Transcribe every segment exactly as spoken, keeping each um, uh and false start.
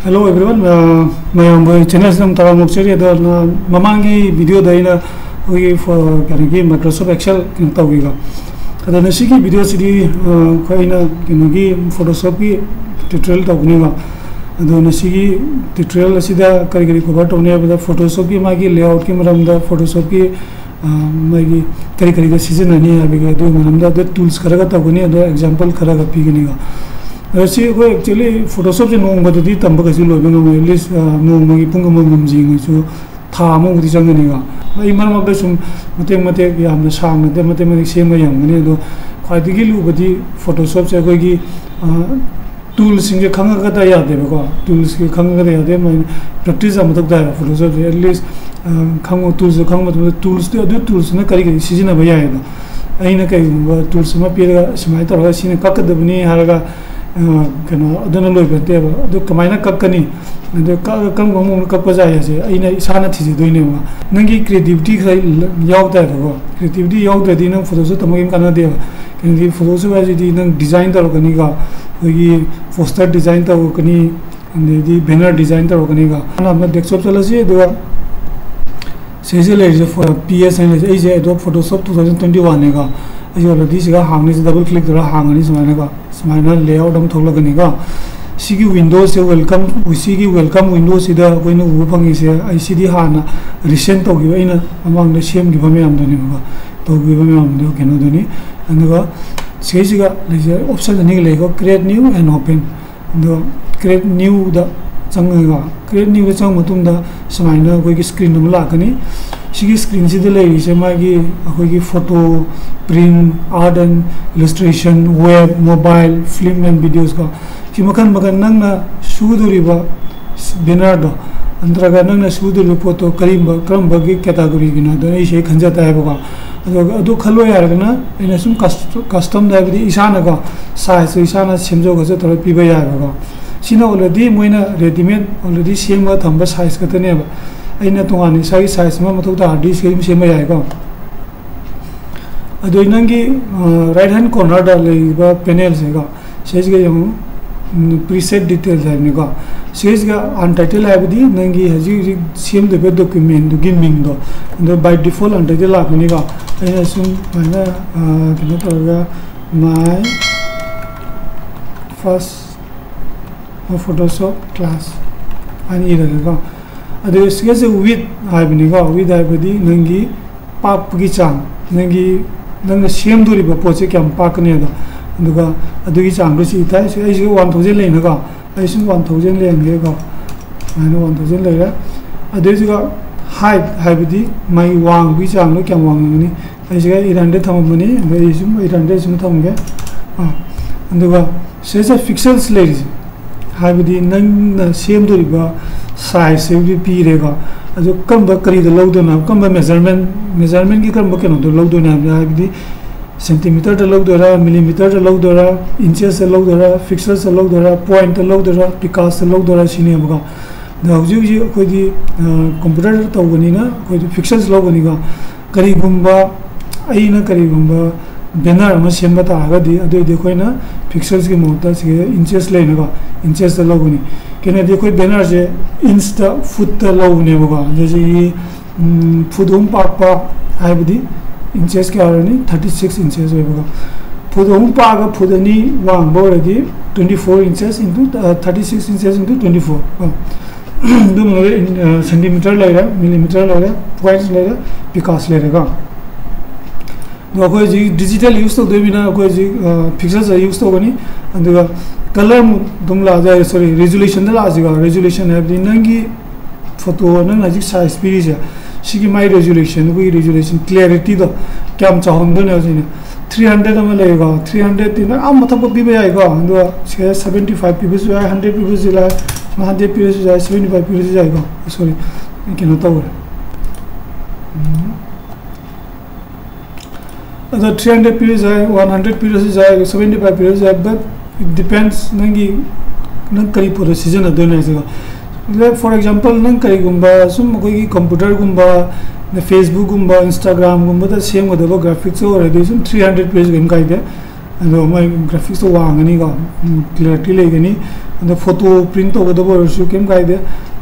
Hello everyone, ꯑ, ꯃꯌꯥꯝꯕꯨ ꯆꯦꯅꯦꯜꯁꯤꯗ ꯑꯃꯨꯛ ꯇꯔꯥꯝꯅ ꯑꯣꯛꯆꯔꯤ꯫ ꯑꯗꯣ ꯅ-, ꯃꯃꯥꯡꯒꯤ ꯚꯤꯗꯤꯑꯣꯗ ꯑꯩꯅ ꯑꯩꯈꯣꯏꯒꯤ ꯐꯣ-, ꯀꯩꯅꯣꯒꯤ Microsoft Excel ꯀꯩꯅꯣ ꯇꯧꯈꯤꯀꯣ꯫ ꯑꯗꯣ ꯉꯁꯤꯒꯤ ꯚꯤꯗꯤꯑꯣꯁꯤꯗꯤ, ꯑ, ꯑꯩꯈꯣꯏ ꯑꯩꯅ ꯀꯩꯅꯣꯒꯤ Photoshopꯀꯤ tutorial ꯇꯧꯒꯅꯤꯀꯣ꯫ ꯑꯗꯣ ꯉꯁꯤꯒꯤ tutorial ꯑꯁꯤꯗ ꯀꯔꯤ ꯀꯔꯤ cover ꯇꯧꯅꯤ ꯍꯥꯏꯕꯗ, Photoshopꯀꯤ ꯃꯥꯒꯤ layoutꯀꯤ ꯃꯔꯝꯗ, Photoshopꯀꯤ, ꯑ, ꯃꯥꯒꯤ ꯀꯔꯤ ꯀꯔꯤꯗ ꯁꯤꯖꯤꯟꯅꯅꯤ ꯍꯥꯏꯕꯒꯤ ꯑꯗꯨꯒꯤ ꯃꯔꯝꯗ ꯑꯗꯨ tools ꯈꯔꯒ ꯇꯧꯒꯅꯤ, ꯑꯗꯣ example ꯈꯔꯒ ꯄꯤꯒꯅꯤꯀꯣ꯫ ꯑꯗꯣ ꯁꯤ ꯑꯩꯈꯣꯏ actually Photoshopꯁꯦ ꯅꯣꯡꯃꯗꯗꯤ ꯇꯝꯕ ꯀꯩꯁꯨ ꯂꯣꯏꯕ ꯉꯝꯃꯣꯏ꯫ At least, ꯑ, ꯅꯣꯡꯃꯒꯤ ꯄꯨꯡ ꯑꯃꯃꯝ ꯌꯦꯡꯉꯁꯨ ꯊꯥ ꯑꯃꯃꯨꯛꯇꯤ ꯆꯪꯒꯅꯤꯀꯣ꯫ ꯑꯩ ꯃꯔꯛ ꯃꯔꯛꯇ ꯁꯨꯝ ꯃꯇꯦꯛ ꯃꯇꯦꯛ, ꯌꯥꯝꯅ ꯁꯥꯡꯅ ꯅꯠꯇꯦ, ꯃꯇꯦꯛ ꯃꯇꯦꯛ ꯁꯦꯝꯕ ꯌꯥꯔꯝꯒꯅꯤ꯫ ꯑꯗꯣ ꯈ꯭ꯋꯥꯏꯗꯒꯤ ꯂꯨꯕꯗꯤ Photoshopꯁꯦ ꯑꯩꯈꯣꯏꯒꯤ, ꯑ, toolsꯁꯤꯡꯁꯦ ꯈꯪꯉꯒꯗ ꯌꯥꯗꯦꯕꯀꯣ꯫ Toolsꯁꯦ ꯈꯪꯉꯒꯗ ꯌꯥꯗꯦ꯫ ꯃꯥꯒꯤ practice ꯌꯥꯝ ꯃꯊꯧ ꯇꯥꯏꯕ Photoshopꯁꯦ꯫ At least, ꯑ, ꯈꯪꯉꯣ, toolsꯁꯦ ꯈꯪꯕ ꯃꯇꯝꯗ toolsꯇꯨ, ꯑꯗꯨ toolsꯇꯨꯅ ꯀꯔꯤ ꯀꯔꯤ ꯁꯤꯖꯤꯟꯅꯕ ꯌꯥꯏ ꯍꯥꯏꯗꯣ꯫ ꯑꯩꯅ ꯀꯩꯒꯨꯝꯕ tools ꯑꯃ ꯄꯤꯔꯒ ꯁꯨꯃꯥꯏꯅ ꯇꯧꯔꯒ ꯁꯤꯅ ꯀꯛꯀꯗꯕꯅꯤ ꯍꯥꯏꯔꯒ, ꯑ, ꯀꯩꯅꯣ, ꯑꯗꯨꯅ ꯂꯣꯏꯕ ꯅꯠꯇꯦꯕ꯫ ꯑꯗꯨ ꯀꯃꯥꯏꯅ ꯀꯛꯀꯅꯤ? ꯑꯗꯣ ꯀꯛꯑꯒ ꯀꯔꯝ ꯀꯔꯝꯕ ꯃꯑꯣꯡꯗ ꯀꯛꯄ ꯌꯥꯏ ꯍꯥꯏꯁꯦ ꯑꯩꯅ ꯏꯁꯥꯅ ꯊꯤꯖꯗꯣꯏꯅꯦꯕ꯫ ꯅꯪꯒꯤ creativity ꯈꯔ ꯌꯥꯎ ꯇꯥꯏꯕꯀꯣ꯫ Creativity ꯌꯥꯎꯗ꯭ꯔꯗꯤ ꯅꯪ Photoshop ꯇꯝꯕ ꯀꯩꯝ ꯀꯥꯟꯅꯗꯦꯕ꯫ ꯀꯩꯅꯣꯗꯤ Photoshop ꯍꯥꯏꯁꯤꯗꯤ ꯅꯪ design ꯇꯧꯔꯛꯀꯅꯤꯀꯣ, ꯑꯩꯈꯣꯏꯒꯤ poster design ꯇꯧꯔꯛꯀꯅꯤ, ꯑꯗꯩꯗꯤ banner design ꯇꯧꯔꯛꯀꯅꯤꯀꯣ꯫ ꯑꯍꯥꯟꯕ desktop ꯆꯠꯂꯁꯤ, ꯑꯗꯨꯒ ꯁꯤꯁꯦ ꯂꯩꯔꯤꯁꯦ ꯐꯣ-, P S ꯍꯥꯏꯅ ꯂꯩꯔꯤꯁꯦ꯫ ꯑꯩꯁꯦ Adobe Photoshop two thousand twenty one ꯅꯦꯀꯣ꯫ ꯑꯩꯁꯦ already ꯁꯤꯒ ꯍꯥꯡꯉꯤꯁꯦ, double click ꯇꯧꯔꯒ ꯍꯥꯡꯉꯅꯤ ꯁꯨꯃꯥꯏꯅꯀꯣ꯫ ꯁꯨꯃꯥꯏꯅ layout ꯑꯃ ꯊꯣꯛꯂꯛꯀꯅꯤꯀꯣ꯫ ꯁꯤꯒꯤ windowꯁꯦ welcome, ꯁꯤꯒꯤ welcome windowꯁꯤꯗ ꯑꯩꯈꯣꯏꯅ ꯎꯕ ꯐꯪꯉꯤꯁꯦ, ꯑꯩ ꯁꯤꯗꯤ ꯍꯥꯟꯅ recent ꯇꯧꯈꯤꯕ, ꯑꯩꯅ ꯃꯃꯥꯡꯗ ꯁꯦꯝꯈꯤꯕ ꯃꯌꯥꯝꯗꯨꯅꯦꯕꯀꯣ, ꯇꯧꯈꯤꯕ ꯃꯌꯥꯝꯗꯨ ꯀꯩꯅꯣꯗꯨꯅꯤ꯫ ꯑꯗꯨꯒ ꯁꯤꯒꯩꯁꯤꯒ ꯂꯩꯖ-, option ꯑꯅꯤꯒ ꯂꯩꯀꯣ, create new and open꯫ ꯑꯗꯣ create newꯗ ꯆꯪꯉꯒ, create newꯗ ꯆꯪꯉ ꯃꯇꯨꯡꯗ ꯁꯨꯃꯥꯏꯅ ꯑꯩꯈꯣꯏꯒꯤ screen ꯑꯃ ꯂꯥꯛꯀꯅꯤ꯫ ꯁꯤꯒꯤ screenꯁꯤꯗ ꯂꯩꯔꯤꯁꯦ ꯃꯥꯒꯤ ꯑꯩꯈꯣꯏꯒꯤ photo, print, art and illustration, web, mobile, film and videos ꯀꯣ꯫ ꯁꯤ ꯃꯈꯜ ꯃꯈꯜ ꯅꯪꯅ ꯁꯨꯗꯣꯔꯤꯕ bannerꯗꯣ, ꯅꯠꯇ꯭ꯔꯒ ꯅꯪꯅ ꯁꯨꯗꯣꯔꯤꯕ ꯄꯣꯠꯇꯣ ꯀꯔꯤꯒꯨꯝꯕ, ꯀꯔꯝꯕꯒꯤ categoryꯒꯤꯅꯣ ꯑꯗꯣ ꯑꯩ ꯁꯤꯗꯩ ꯈꯟꯖ ꯇꯥꯏꯕꯀꯣ꯫ ꯑꯗꯨꯒ ꯑꯗꯨ ꯈꯜꯂꯣ ꯍꯥꯏꯔꯒꯅ ꯑꯩꯅ ꯁꯨꯝ cust-, customꯗ, ꯍꯥꯏꯕꯗꯤ ꯏꯁꯥꯅꯀꯣ, sizeꯇꯣ ꯏꯁꯥꯅ ꯁꯦꯝꯖ ꯈꯣꯠꯆ ꯇꯧꯔꯒ ꯄꯤꯕ ꯌꯥꯏꯕꯀꯣ꯫ ꯁꯤꯅ already ꯃꯣꯏꯅ readymade already ꯁꯦꯝꯃꯒ ꯊꯝꯕ size ꯈꯛꯇꯅꯦꯕ꯫ ꯑꯩꯅ ꯇꯣꯉꯥꯟꯅ ꯏꯁꯥꯒꯤ size ꯑꯃ ꯃꯊꯧ ꯇꯥꯔꯗꯤ ꯁꯤꯗꯩ ꯑꯗꯨꯝ ꯁꯦꯝꯕ ꯌꯥꯏꯀꯣ꯫ ꯑꯗꯣ ꯅꯪꯒꯤ, ꯑ, right hand cornerꯗ ꯂꯩꯔꯤꯕ panelꯁꯦꯀꯣ, ꯁꯤꯁꯤꯒ ꯌꯦꯡꯉꯨ, ꯎꯝ, preset details ꯍꯥꯏꯕꯅꯤꯀꯣ꯫ ꯁꯤꯒꯤꯁꯤꯒ untitled ꯍꯥꯏꯕꯗꯤ ꯅꯪꯒꯤ ꯍꯧꯖꯤꯛ ꯍꯧꯖꯤꯛ ꯁꯦꯝꯗꯣꯏꯕ document ꯗꯨꯒꯤ ꯃꯤꯡꯗꯣ, ꯑꯗꯣ by default untitled ꯂꯥꯛꯀꯅꯤꯀꯣ꯫ ꯑꯩꯅ ꯁꯨꯝ ꯁꯨꯃꯥꯏꯅ, ꯑ, ꯀꯩꯅꯣ ꯇꯧꯔꯒ, "My first Photoshop class" ꯍꯥꯏꯅ ꯏꯔꯒꯦꯀꯣ꯫ ꯑꯗꯨꯒ ꯁꯤꯒꯁꯦ width ꯍꯥꯏꯕꯅꯤꯀꯣ꯫ Width ꯍꯥꯏꯕꯗꯤ ꯅꯪꯒꯤ ꯄꯥꯛꯄꯒꯤ ꯆꯥꯡ, ꯅꯪꯒꯤ, ꯅꯪꯅ ꯁꯦꯝꯗꯣꯔꯤꯕ ꯄꯣꯠꯁꯦ ꯀꯌꯥꯝ ꯄꯥꯛꯀꯅꯤ ꯑꯗꯣ꯫ ꯑꯗꯨꯒ ꯑꯗꯨꯒꯤ ꯆꯥꯡꯗꯣ ꯁꯤ ꯏꯊꯥꯏ-, ꯑꯩꯁꯤꯒ one thousand ꯂꯩꯅꯀꯣ, ꯑꯩ ꯁꯨꯝ one thousand ꯂꯩꯍꯟꯒꯦꯀꯣ꯫ ꯁꯨꯃꯥꯏꯅ one thousand ꯂꯩꯔꯦ꯫ ꯑꯗꯨꯏꯗꯨꯒ height ꯍꯥꯏꯕꯗꯤ ꯃꯥꯒꯤ ꯋꯥꯡꯕꯒꯤ ꯆꯥꯡꯗꯣ ꯀꯌꯥꯝ ꯋꯥꯡꯉꯝꯒꯅꯤ꯫ ꯑꯩꯁꯤꯒ eight hundred ꯊꯝꯃꯝꯕꯅꯤ, ꯑꯗꯣ ꯑꯩ ꯁꯨꯝ eight hundred ꯁꯨꯝ ꯊꯝꯒꯦ꯫ ꯑꯥ, ꯑꯗꯨꯒ ꯁꯤꯗꯩꯁꯤꯗ pixels ꯂꯩꯔꯤꯁꯦ, ꯍꯥꯏꯕꯗꯤ ꯅꯪꯅ ꯁꯦꯝꯗꯣꯔꯤꯕ size ꯁꯤꯕꯨꯗꯤ ꯄꯤꯔꯦꯀꯣ꯫ ꯑꯗꯨ ꯀꯔꯝꯕ, ꯀꯔꯤꯗ ꯂꯧꯗꯣꯏꯅꯣ, ꯀꯔꯝꯕ measurement, measurement ꯀꯤ ꯀꯔꯝꯕ ꯀꯩꯅꯣꯗꯣ ꯂꯧꯗꯣꯏꯅꯣ ꯍꯥꯏꯕꯗꯤ, ꯍꯥꯏꯕꯗꯤ centimeter ꯗ ꯂꯧꯗꯣꯏꯔꯥ, millimeter ꯗ ꯂꯧꯗꯣꯏꯔꯥ, inches ꯇ ꯂꯧꯗꯣꯏꯔꯥ, pixels ꯇ ꯂꯧꯗꯣꯏꯔꯥ, point ꯇ ꯂꯧꯗꯣꯏꯔꯥ, pixels ꯇ ꯂꯧꯗꯣꯏꯔꯥ ꯁꯤꯅꯦꯕꯀꯣ꯫ ꯑꯗꯣ ꯍꯧꯖꯤꯛ ꯍꯧꯖꯤꯛ ꯑꯩꯈꯣꯏꯗꯤ, ꯑ, computer ꯇꯧꯕꯅꯤꯅ ꯑꯩꯈꯣꯏꯗꯤ pixels ꯂꯧꯒꯅꯤꯀꯣ꯫ ꯀꯔꯤꯒꯨꯝꯕ ꯑꯩꯅ ꯀꯔꯤꯒꯨꯝꯕ banner ꯑꯃ ꯁꯦꯝꯕ ꯇꯥꯔꯒꯗꯤ, ꯑꯗꯨꯑꯣꯏꯗꯤ ꯑꯩꯈꯣꯏꯅ pixels ꯀꯤ ꯃꯍꯨꯠꯇ ꯁꯤꯒ inches ꯂꯩꯅꯀꯣ, inches ꯇ ꯂꯧꯒꯅꯤ꯫ ꯀꯩꯅꯣꯗꯤ ꯑꯩꯈꯣꯏ banner ꯁꯦ inch ꯇ, foot ꯇ ꯂꯧꯕꯅꯦꯕꯀꯣ꯫ ꯖꯦꯁꯦ ꯀꯤ, ꯎꯝ, foot ꯑꯍꯨꯝ ꯄꯥꯛꯄ ꯍꯥꯏꯕꯗꯤ inches ꯀꯌꯥ ꯑꯣꯏꯔꯅꯤ? Thirty six inches ꯑꯣꯏꯕꯀꯣ꯫ Foot ꯑꯍꯨꯝ ꯄꯥꯛꯑꯒ foot ꯑꯅꯤ ꯋꯥꯡꯕ ꯑꯣꯏꯔꯗꯤ twenty four inches into, ꯑ, thirty six inches into twenty four ꯀꯣ꯫ ꯑꯗꯨꯝ ꯂꯣꯏꯔꯦ, ꯏꯟ-, ꯑ, centimeter ꯂꯩꯔꯦ, millimeter ꯂꯩꯔꯦ, points ꯂꯩꯔꯦ, pixels ꯂꯩꯔꯦꯀꯣ꯫ ꯑꯗꯣ ꯑꯩꯈꯣꯏ ꯍꯧꯖꯤꯛ digital use ꯇꯧꯗꯣꯏꯅꯤꯅ ꯑꯩꯈꯣꯏ ꯍꯧꯖꯤꯛ, ꯑ, pixels use ꯇꯧꯒꯅꯤ꯫ ꯑꯗꯨꯒ colour ꯑꯃꯨꯛ ꯑꯗꯨꯝ ꯂꯥꯛꯑꯁꯦ, sorry, resolution ꯗ ꯂꯥꯛꯑꯁꯤꯀꯣ꯫ Resolution ꯍꯥꯏꯕꯗꯤ ꯅꯪꯒꯤ photo, ꯅꯪꯅ ꯍꯧꯖꯤꯛ size ꯄꯤꯔꯤꯁꯦ, ꯁꯤꯒꯤ ꯃꯥꯏ resolution, ꯑꯩꯈꯣꯏꯒꯤ resolution clarity ꯗꯣ ꯀꯌꯥꯝ ꯆꯥꯎꯍꯟꯗꯣꯏꯅꯣ ꯁꯤꯅꯦ꯫ Three hundred ꯑꯃ ꯂꯩꯔꯦꯀꯣ, three hundred ꯇꯤ ꯅꯪ ꯑꯥ ꯃꯊꯛ ꯐꯥꯎ ꯄꯤꯕ ꯌꯥꯏꯀꯣ꯫ ꯑꯗꯨꯒ ꯁꯤꯗ seventy five ꯄꯤꯕꯁꯨ ꯌꯥꯏ, hundred ꯄꯤꯕꯁꯨ ꯌꯥꯏ, hundred ꯄꯤꯔꯁꯨ ꯌꯥꯏ, seventy five ꯄꯤꯔꯁꯨ ꯌꯥꯏꯀꯣ꯫ Sorry, ꯑꯩ ꯀꯩꯅꯣ ꯇꯧꯔꯦ꯫ ꯎꯝ꯫ ꯑꯗꯣ three hundred ꯄꯤꯔꯁꯨ ꯌꯥꯏ, one hundred ꯄꯤꯔꯁꯨ ꯌꯥꯏ, seventy five ꯄꯤꯔꯁꯨ ꯌꯥꯏ, but it depends ꯅꯪꯒꯤ, ꯅꯪ ꯀꯔꯤ ꯄꯣꯠꯇ ꯁꯤꯖꯤꯟꯅꯗꯣꯏꯅꯣ ꯍꯥꯏꯁꯦꯀꯣ꯫ Like, for example, ꯅꯪ ꯀꯔꯤꯒꯨꯝꯕ ꯁꯨꯝ ꯑꯩꯈꯣꯏꯒꯤ computer ꯒꯨꯝꯕ, Facebook ꯒꯨꯝꯕ, Instagram ꯒꯨꯝꯕꯗ ꯁꯦꯝꯒꯗꯕ graphics ꯑꯣꯏꯔꯗꯤ ꯁꯨꯝ three hundred ꯄꯤꯔꯁꯨ ꯀꯩꯝ ꯀꯥꯏꯗꯦ꯫ ꯑꯗꯣ ꯃꯣꯏ graphics ꯇꯣ ꯋꯥꯡꯒꯅꯤꯀꯣ, ꯎꯝ, clarity ꯂꯩꯒꯅꯤ꯫ ꯑꯗ ꯐꯣꯇꯣ ꯄ꯭ꯔꯤꯟ ꯇꯧꯒꯗꯕ ꯑꯣꯏꯔꯁꯨ ꯀꯩꯝ ꯀꯥꯏꯗꯦ꯫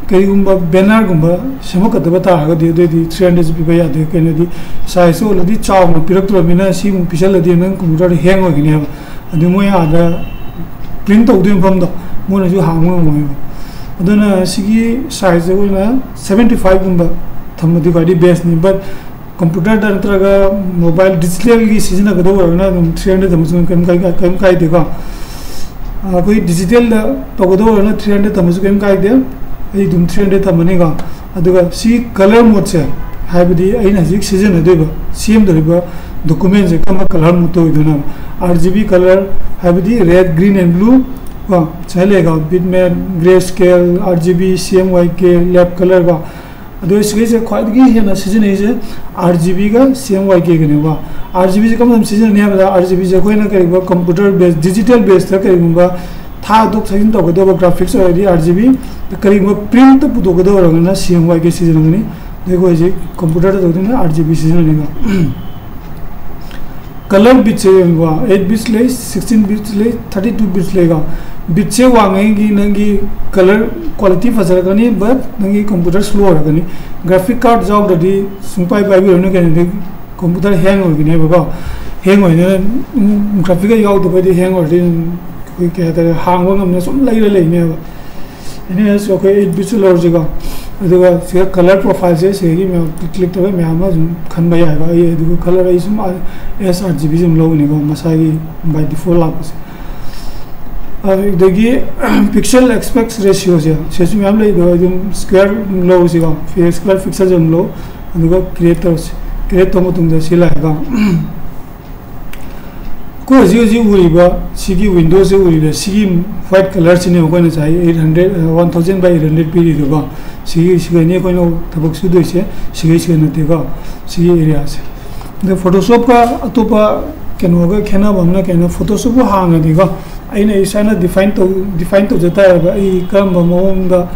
ꯀꯔꯤꯒꯨꯝꯕ ꯕꯦꯅꯔꯒꯨꯝꯕ ꯁꯦꯝꯃꯛꯀꯗꯕ ꯇꯥꯔꯒꯗꯤ ꯑꯗꯨꯑꯣꯏꯗꯤ ꯊ꯭ꯔꯤ ꯍꯟꯗ꯭ꯔꯦꯗꯁꯦ ꯄꯤꯕ ꯌꯥꯗꯦ꯫ ꯀꯩꯅꯣꯗꯤ ꯁꯥꯏꯖꯇꯣ ꯑꯣꯜꯔꯦꯗꯤ ꯆꯥꯎꯅ ꯄꯤꯔꯛꯇ꯭ꯔꯕꯅꯤꯅ ꯁꯤꯃꯨꯛ ꯄꯤꯁꯜꯂꯗꯤ ꯅꯪ ꯀꯝꯄ꯭ꯌꯨꯇꯔꯗ ꯍꯦꯡ ꯑꯣꯏꯒꯅꯦꯕ꯫ ꯑꯗꯨ ꯃꯣꯏ ꯑꯥꯗ ꯄ꯭ꯔꯤꯟ ꯇꯧꯗꯣꯏ ꯃꯐꯝꯗꯣ ꯃꯣꯏꯅꯁꯨ ꯍꯥꯡꯕ ꯉꯝꯃꯣꯏꯕ꯫ ꯑꯗꯨꯅ ꯁꯤꯒꯤ ꯁꯥꯏꯖꯁꯦ ꯑꯩꯈꯣꯏꯅ ꯁꯚꯦꯟꯇꯤ ꯐꯥꯏꯚꯀꯨꯝꯕ ꯊꯝꯃꯗꯤ ꯈ꯭ꯋꯥꯏꯗꯒꯤ ꯕꯦꯁꯅꯤ꯫ ꯕꯠ ꯀꯝꯄ꯭ꯌꯨꯇꯔꯗ ꯅꯠꯇ꯭ꯔꯒ ꯃꯣꯕꯥꯏꯜ ꯗꯤꯖꯤꯇꯦꯜꯒꯤ ꯁꯤꯖꯤꯟꯅꯒꯗꯧꯕ ꯑꯣꯏꯔꯒꯅ ꯑꯗꯨꯝ ꯊ꯭ꯔꯤ ꯍꯟꯗ꯭ꯔꯦꯗ ꯊꯝꯃꯁꯨ ꯀꯩꯝ ꯀꯥꯏ-, ꯀꯩꯝ ꯀꯥꯏꯗꯦꯀꯣ꯫ ꯑꯩꯈꯣꯏ ꯗꯤꯖꯤꯇꯦꯜꯗ ꯇꯧꯒꯗꯧꯕ ꯑꯣꯏꯔꯒꯅ ꯊ꯭ꯔꯤ ꯍꯟꯗ꯭ꯔꯦꯗ ꯊꯝꯃꯁꯨ ꯀꯩꯝ ꯀꯥꯏꯗꯦ꯫ ꯑꯩ ꯑꯗꯨꯝ ꯊ꯭ꯔꯤ ꯍꯟꯗ꯭ꯔꯦꯗ ꯊꯝꯃꯅꯤꯀꯣ꯫ ꯑꯗꯨꯒ ꯁꯤ ꯀꯂꯔ ꯃꯣꯠꯁꯦ, ꯍꯥꯏꯕꯗꯤ ꯑꯩꯅ ꯍꯧꯖꯤꯛ ꯁꯤꯖꯤꯟꯅꯗꯣꯏꯕ, ꯁꯦꯝꯗꯣꯔꯤꯕ ꯗꯣꯀꯨꯃꯦꯟꯁꯦ ꯀꯔꯝꯕ ꯀꯂꯔ ꯃꯣꯠꯇ ꯑꯣꯏꯗꯣꯏꯅꯣ? ꯑꯥꯔ ꯖꯤ ꯕꯤ ꯀꯂꯔ, ꯍꯥꯏꯕꯗꯤ red, green and blue ꯀꯣ, ꯁꯨꯃꯥꯏꯅ ꯂꯩꯀꯣ, Bitmap, Grayscale, R G B, C M Y K, Lab Color ꯀꯣ꯫ ꯑꯗꯣ ꯁꯤꯒꯤꯁꯦ ꯈ꯭ꯋꯥꯏꯗꯒꯤ ꯍꯦꯟꯅ ꯁꯤꯖꯤꯟꯅꯩꯁꯦ ꯑꯥꯔ ꯖꯤ ꯕꯤꯒ ꯁꯤ ꯑꯦꯝ ꯋꯥꯏ ꯀꯦꯒꯅꯦꯕ꯫ ꯑꯥꯔ ꯖꯤ ꯕꯤꯁꯦ ꯀꯔꯝꯕ ꯃꯇꯝꯗ ꯁꯤꯖꯤꯟꯅꯅꯤ ꯍꯥꯏꯕꯗ, ꯑꯥꯔ ꯖꯤ ꯕꯤꯁꯦ ꯑꯩꯈꯣꯏꯅ ꯀꯔꯤꯒꯨꯝꯕ ꯀꯝꯄ꯭ꯌꯨꯇꯔ ꯕꯦꯁ, ꯗꯤꯖꯤꯇꯦꯜ ꯕꯦꯁꯇ ꯀꯔꯤꯒꯨꯝꯕ ꯊꯥꯗꯣꯛ ꯊꯥꯖꯤꯟ ꯇꯧꯒꯗꯕ ꯒ꯭ꯔꯥꯐꯤꯛꯁ ꯑꯣꯏꯔꯗꯤ ꯑꯥꯔ ꯖꯤ ꯕꯤ, ꯀꯔꯤꯒꯨꯝꯕ ꯄ꯭ꯔꯤꯟꯠꯇ ꯄꯨꯊꯣꯛꯀꯗꯕ ꯑꯣꯏꯔꯒꯅ ꯁꯤ ꯑꯦꯝ ꯋꯥꯏ ꯀꯦ ꯁꯤꯖꯤꯟꯅꯒꯅꯤ꯫ ꯑꯗꯩ ꯑꯩꯈꯣꯏ ꯍꯧꯖꯤꯛ ꯀꯝꯄ꯭ꯌꯨꯇꯔꯗ ꯇꯧꯗꯣꯏꯅ ꯑꯥꯔ ꯖꯤ ꯕꯤ ꯁꯤꯖꯤꯟꯅꯅꯤꯕ꯫ ꯀꯂꯔ ꯕꯤꯠꯁꯦ ꯌꯦꯡꯉꯨꯀꯣ, ꯑꯩꯠ ꯕꯤꯠꯁ ꯂꯩ, ꯁꯤꯛꯁꯇꯤꯟ ꯕꯤꯠꯁ ꯂꯩ, ꯊꯥꯔꯇꯤ ꯇꯨ ꯕꯤꯠꯁ ꯂꯩꯀꯣ꯫ ꯕꯤꯠꯁꯦ ꯋꯥꯡꯉꯩꯒꯤ ꯅꯪꯒꯤ ꯀꯂꯔ ꯀ꯭ꯋꯥꯂꯤꯇꯤ ꯐꯖꯔꯛꯀꯅꯤ, ꯕꯠ ꯅꯪꯒꯤ ꯀꯝꯄ꯭ꯌꯨꯇꯔ ꯁ꯭ꯂꯣ ꯑꯣꯏꯔꯛꯀꯅꯤ꯫ ꯒ꯭ꯔꯥꯐꯤꯛ ꯀꯥꯔꯗ ꯌꯥꯎꯗ꯭ꯔꯗꯤ ꯁꯨꯡꯄꯥꯏ ꯄꯥꯏꯕꯤꯔꯨꯅꯨ, ꯀꯩꯅꯣꯗꯤ ꯀꯝꯄ꯭ꯌꯨꯇꯔ ꯍꯦꯡ ꯑꯣꯏꯒꯅꯦꯕꯀꯣ꯫ ꯍꯦꯡ ꯑꯣꯏꯗꯅ, ꯎꯝ, ꯒ꯭ꯔꯥꯐꯤꯛꯀ ꯌꯥꯎꯗꯕꯗꯤ ꯍꯦꯡ ꯑꯣꯏꯔꯗꯤ ꯑꯗꯨꯝ ꯑꯩꯈꯣꯏ ꯀꯩ ꯍꯥꯏꯇꯥꯔꯦ, ꯍꯥꯡꯕ ꯉꯝꯗꯅ ꯁꯨꯝ ꯂꯩꯔ ꯂꯩꯅꯦꯕ꯫ ꯑꯦꯅꯤ ꯍꯥꯏꯁꯨ ꯑꯩꯈꯣꯏ ꯑꯩꯠ ꯕꯤꯠꯁꯨ ꯂꯧꯔꯁꯤꯀꯣ꯫ ꯑꯗꯨꯒ ꯁꯤꯗ ꯀꯂꯔ ꯄ꯭ꯔꯣꯐꯥꯏꯜꯁꯦ ꯁꯤꯗꯒꯤ ꯃꯌꯥꯝ ꯀ꯭ꯂꯤꯛ ꯇꯧꯔꯒ ꯃꯌꯥꯝ ꯑꯃ ꯑꯗꯨꯝ ꯈꯟꯕ ꯌꯥꯏꯕ꯫ ꯑꯩ ꯑꯗꯨꯒ ꯀꯂꯔ ꯑꯩ ꯁꯨꯝ ꯑꯦꯁ ꯑꯥꯔ ꯖꯤ ꯕꯤꯁꯦ ꯑꯗꯨꯝ ꯂꯧꯒꯅꯤꯀꯣ, ꯃꯁꯥꯒꯤ by default ꯂꯥꯛꯄꯁꯦ꯫ ꯑꯗꯒꯤ pixel aspect ratioꯁꯦ ꯁꯤꯗꯁꯨ ꯃꯌꯥꯝ ꯂꯩꯗꯣ, ꯑꯗꯨꯝ ꯁ꯭ꯀ꯭ꯋꯦꯔ ꯑꯗꯨꯝ ꯂꯧꯔꯁꯤꯀꯣ, ꯁ꯭ꯀ꯭ꯋꯦꯔ ꯄꯤꯛꯁꯦꯜꯁꯦ ꯑꯗꯨꯝ ꯂꯧ꯫ ꯑꯗꯨꯒ ꯀ꯭ꯔꯤꯌꯦꯠ ꯇꯧꯔꯁꯤ꯫ ꯀ꯭ꯔꯤꯌꯦꯠ ꯇꯧꯕ ꯃꯇꯨꯡꯗ ꯁꯤ ꯂꯥꯛꯑꯦꯀꯣ꯫ ꯑꯩꯈꯣꯏ ꯍꯧꯖꯤꯛ ꯍꯧꯖꯤꯛ ꯎꯔꯤꯕ ꯁꯤꯒꯤ ꯋꯤꯟꯗꯣꯁꯦ ꯎꯔꯤꯕ ꯁꯤꯒꯤ ꯋꯥꯏꯠ ꯀꯂꯔꯁꯤꯅꯦ ꯑꯩꯈꯣꯏꯅ ꯉꯁꯥꯏ eight hundred, one thousand by eight hundred ꯄꯤꯔꯤꯗꯨꯀꯣ꯫ ꯁꯤꯒꯤ, ꯁꯤꯒꯅꯤ ꯑꯩꯈꯣꯏꯅ ꯊꯕꯛ ꯁꯨꯗꯣꯏꯁꯦ, ꯁꯤꯒꯩ ꯁꯤꯒ ꯅꯠꯇꯦꯀꯣ, ꯁꯤꯒꯤ ꯑꯦꯔꯤꯌꯥꯁꯦ꯫ ꯑꯗ ꯐꯣꯇꯣꯁꯣꯞꯀ ꯑꯇꯣꯞꯄ ꯀꯩꯅꯣꯒ ꯈꯦꯠꯅꯕ ꯑꯃꯅ ꯀꯩꯅꯣ, ꯐꯣꯇꯣꯁꯣꯞꯄꯨ ꯍꯥꯡꯉꯗꯤꯀꯣ, ꯑꯩꯅ ꯏꯁꯥꯅ ꯗꯤꯐꯥꯏꯟ ꯇꯧ, ꯗꯤꯐꯥꯏꯟ ꯇꯧꯖ ꯇꯥꯔꯦꯕ, ꯑꯩ ꯀꯔꯝꯕ ꯃꯑꯣꯡꯗ,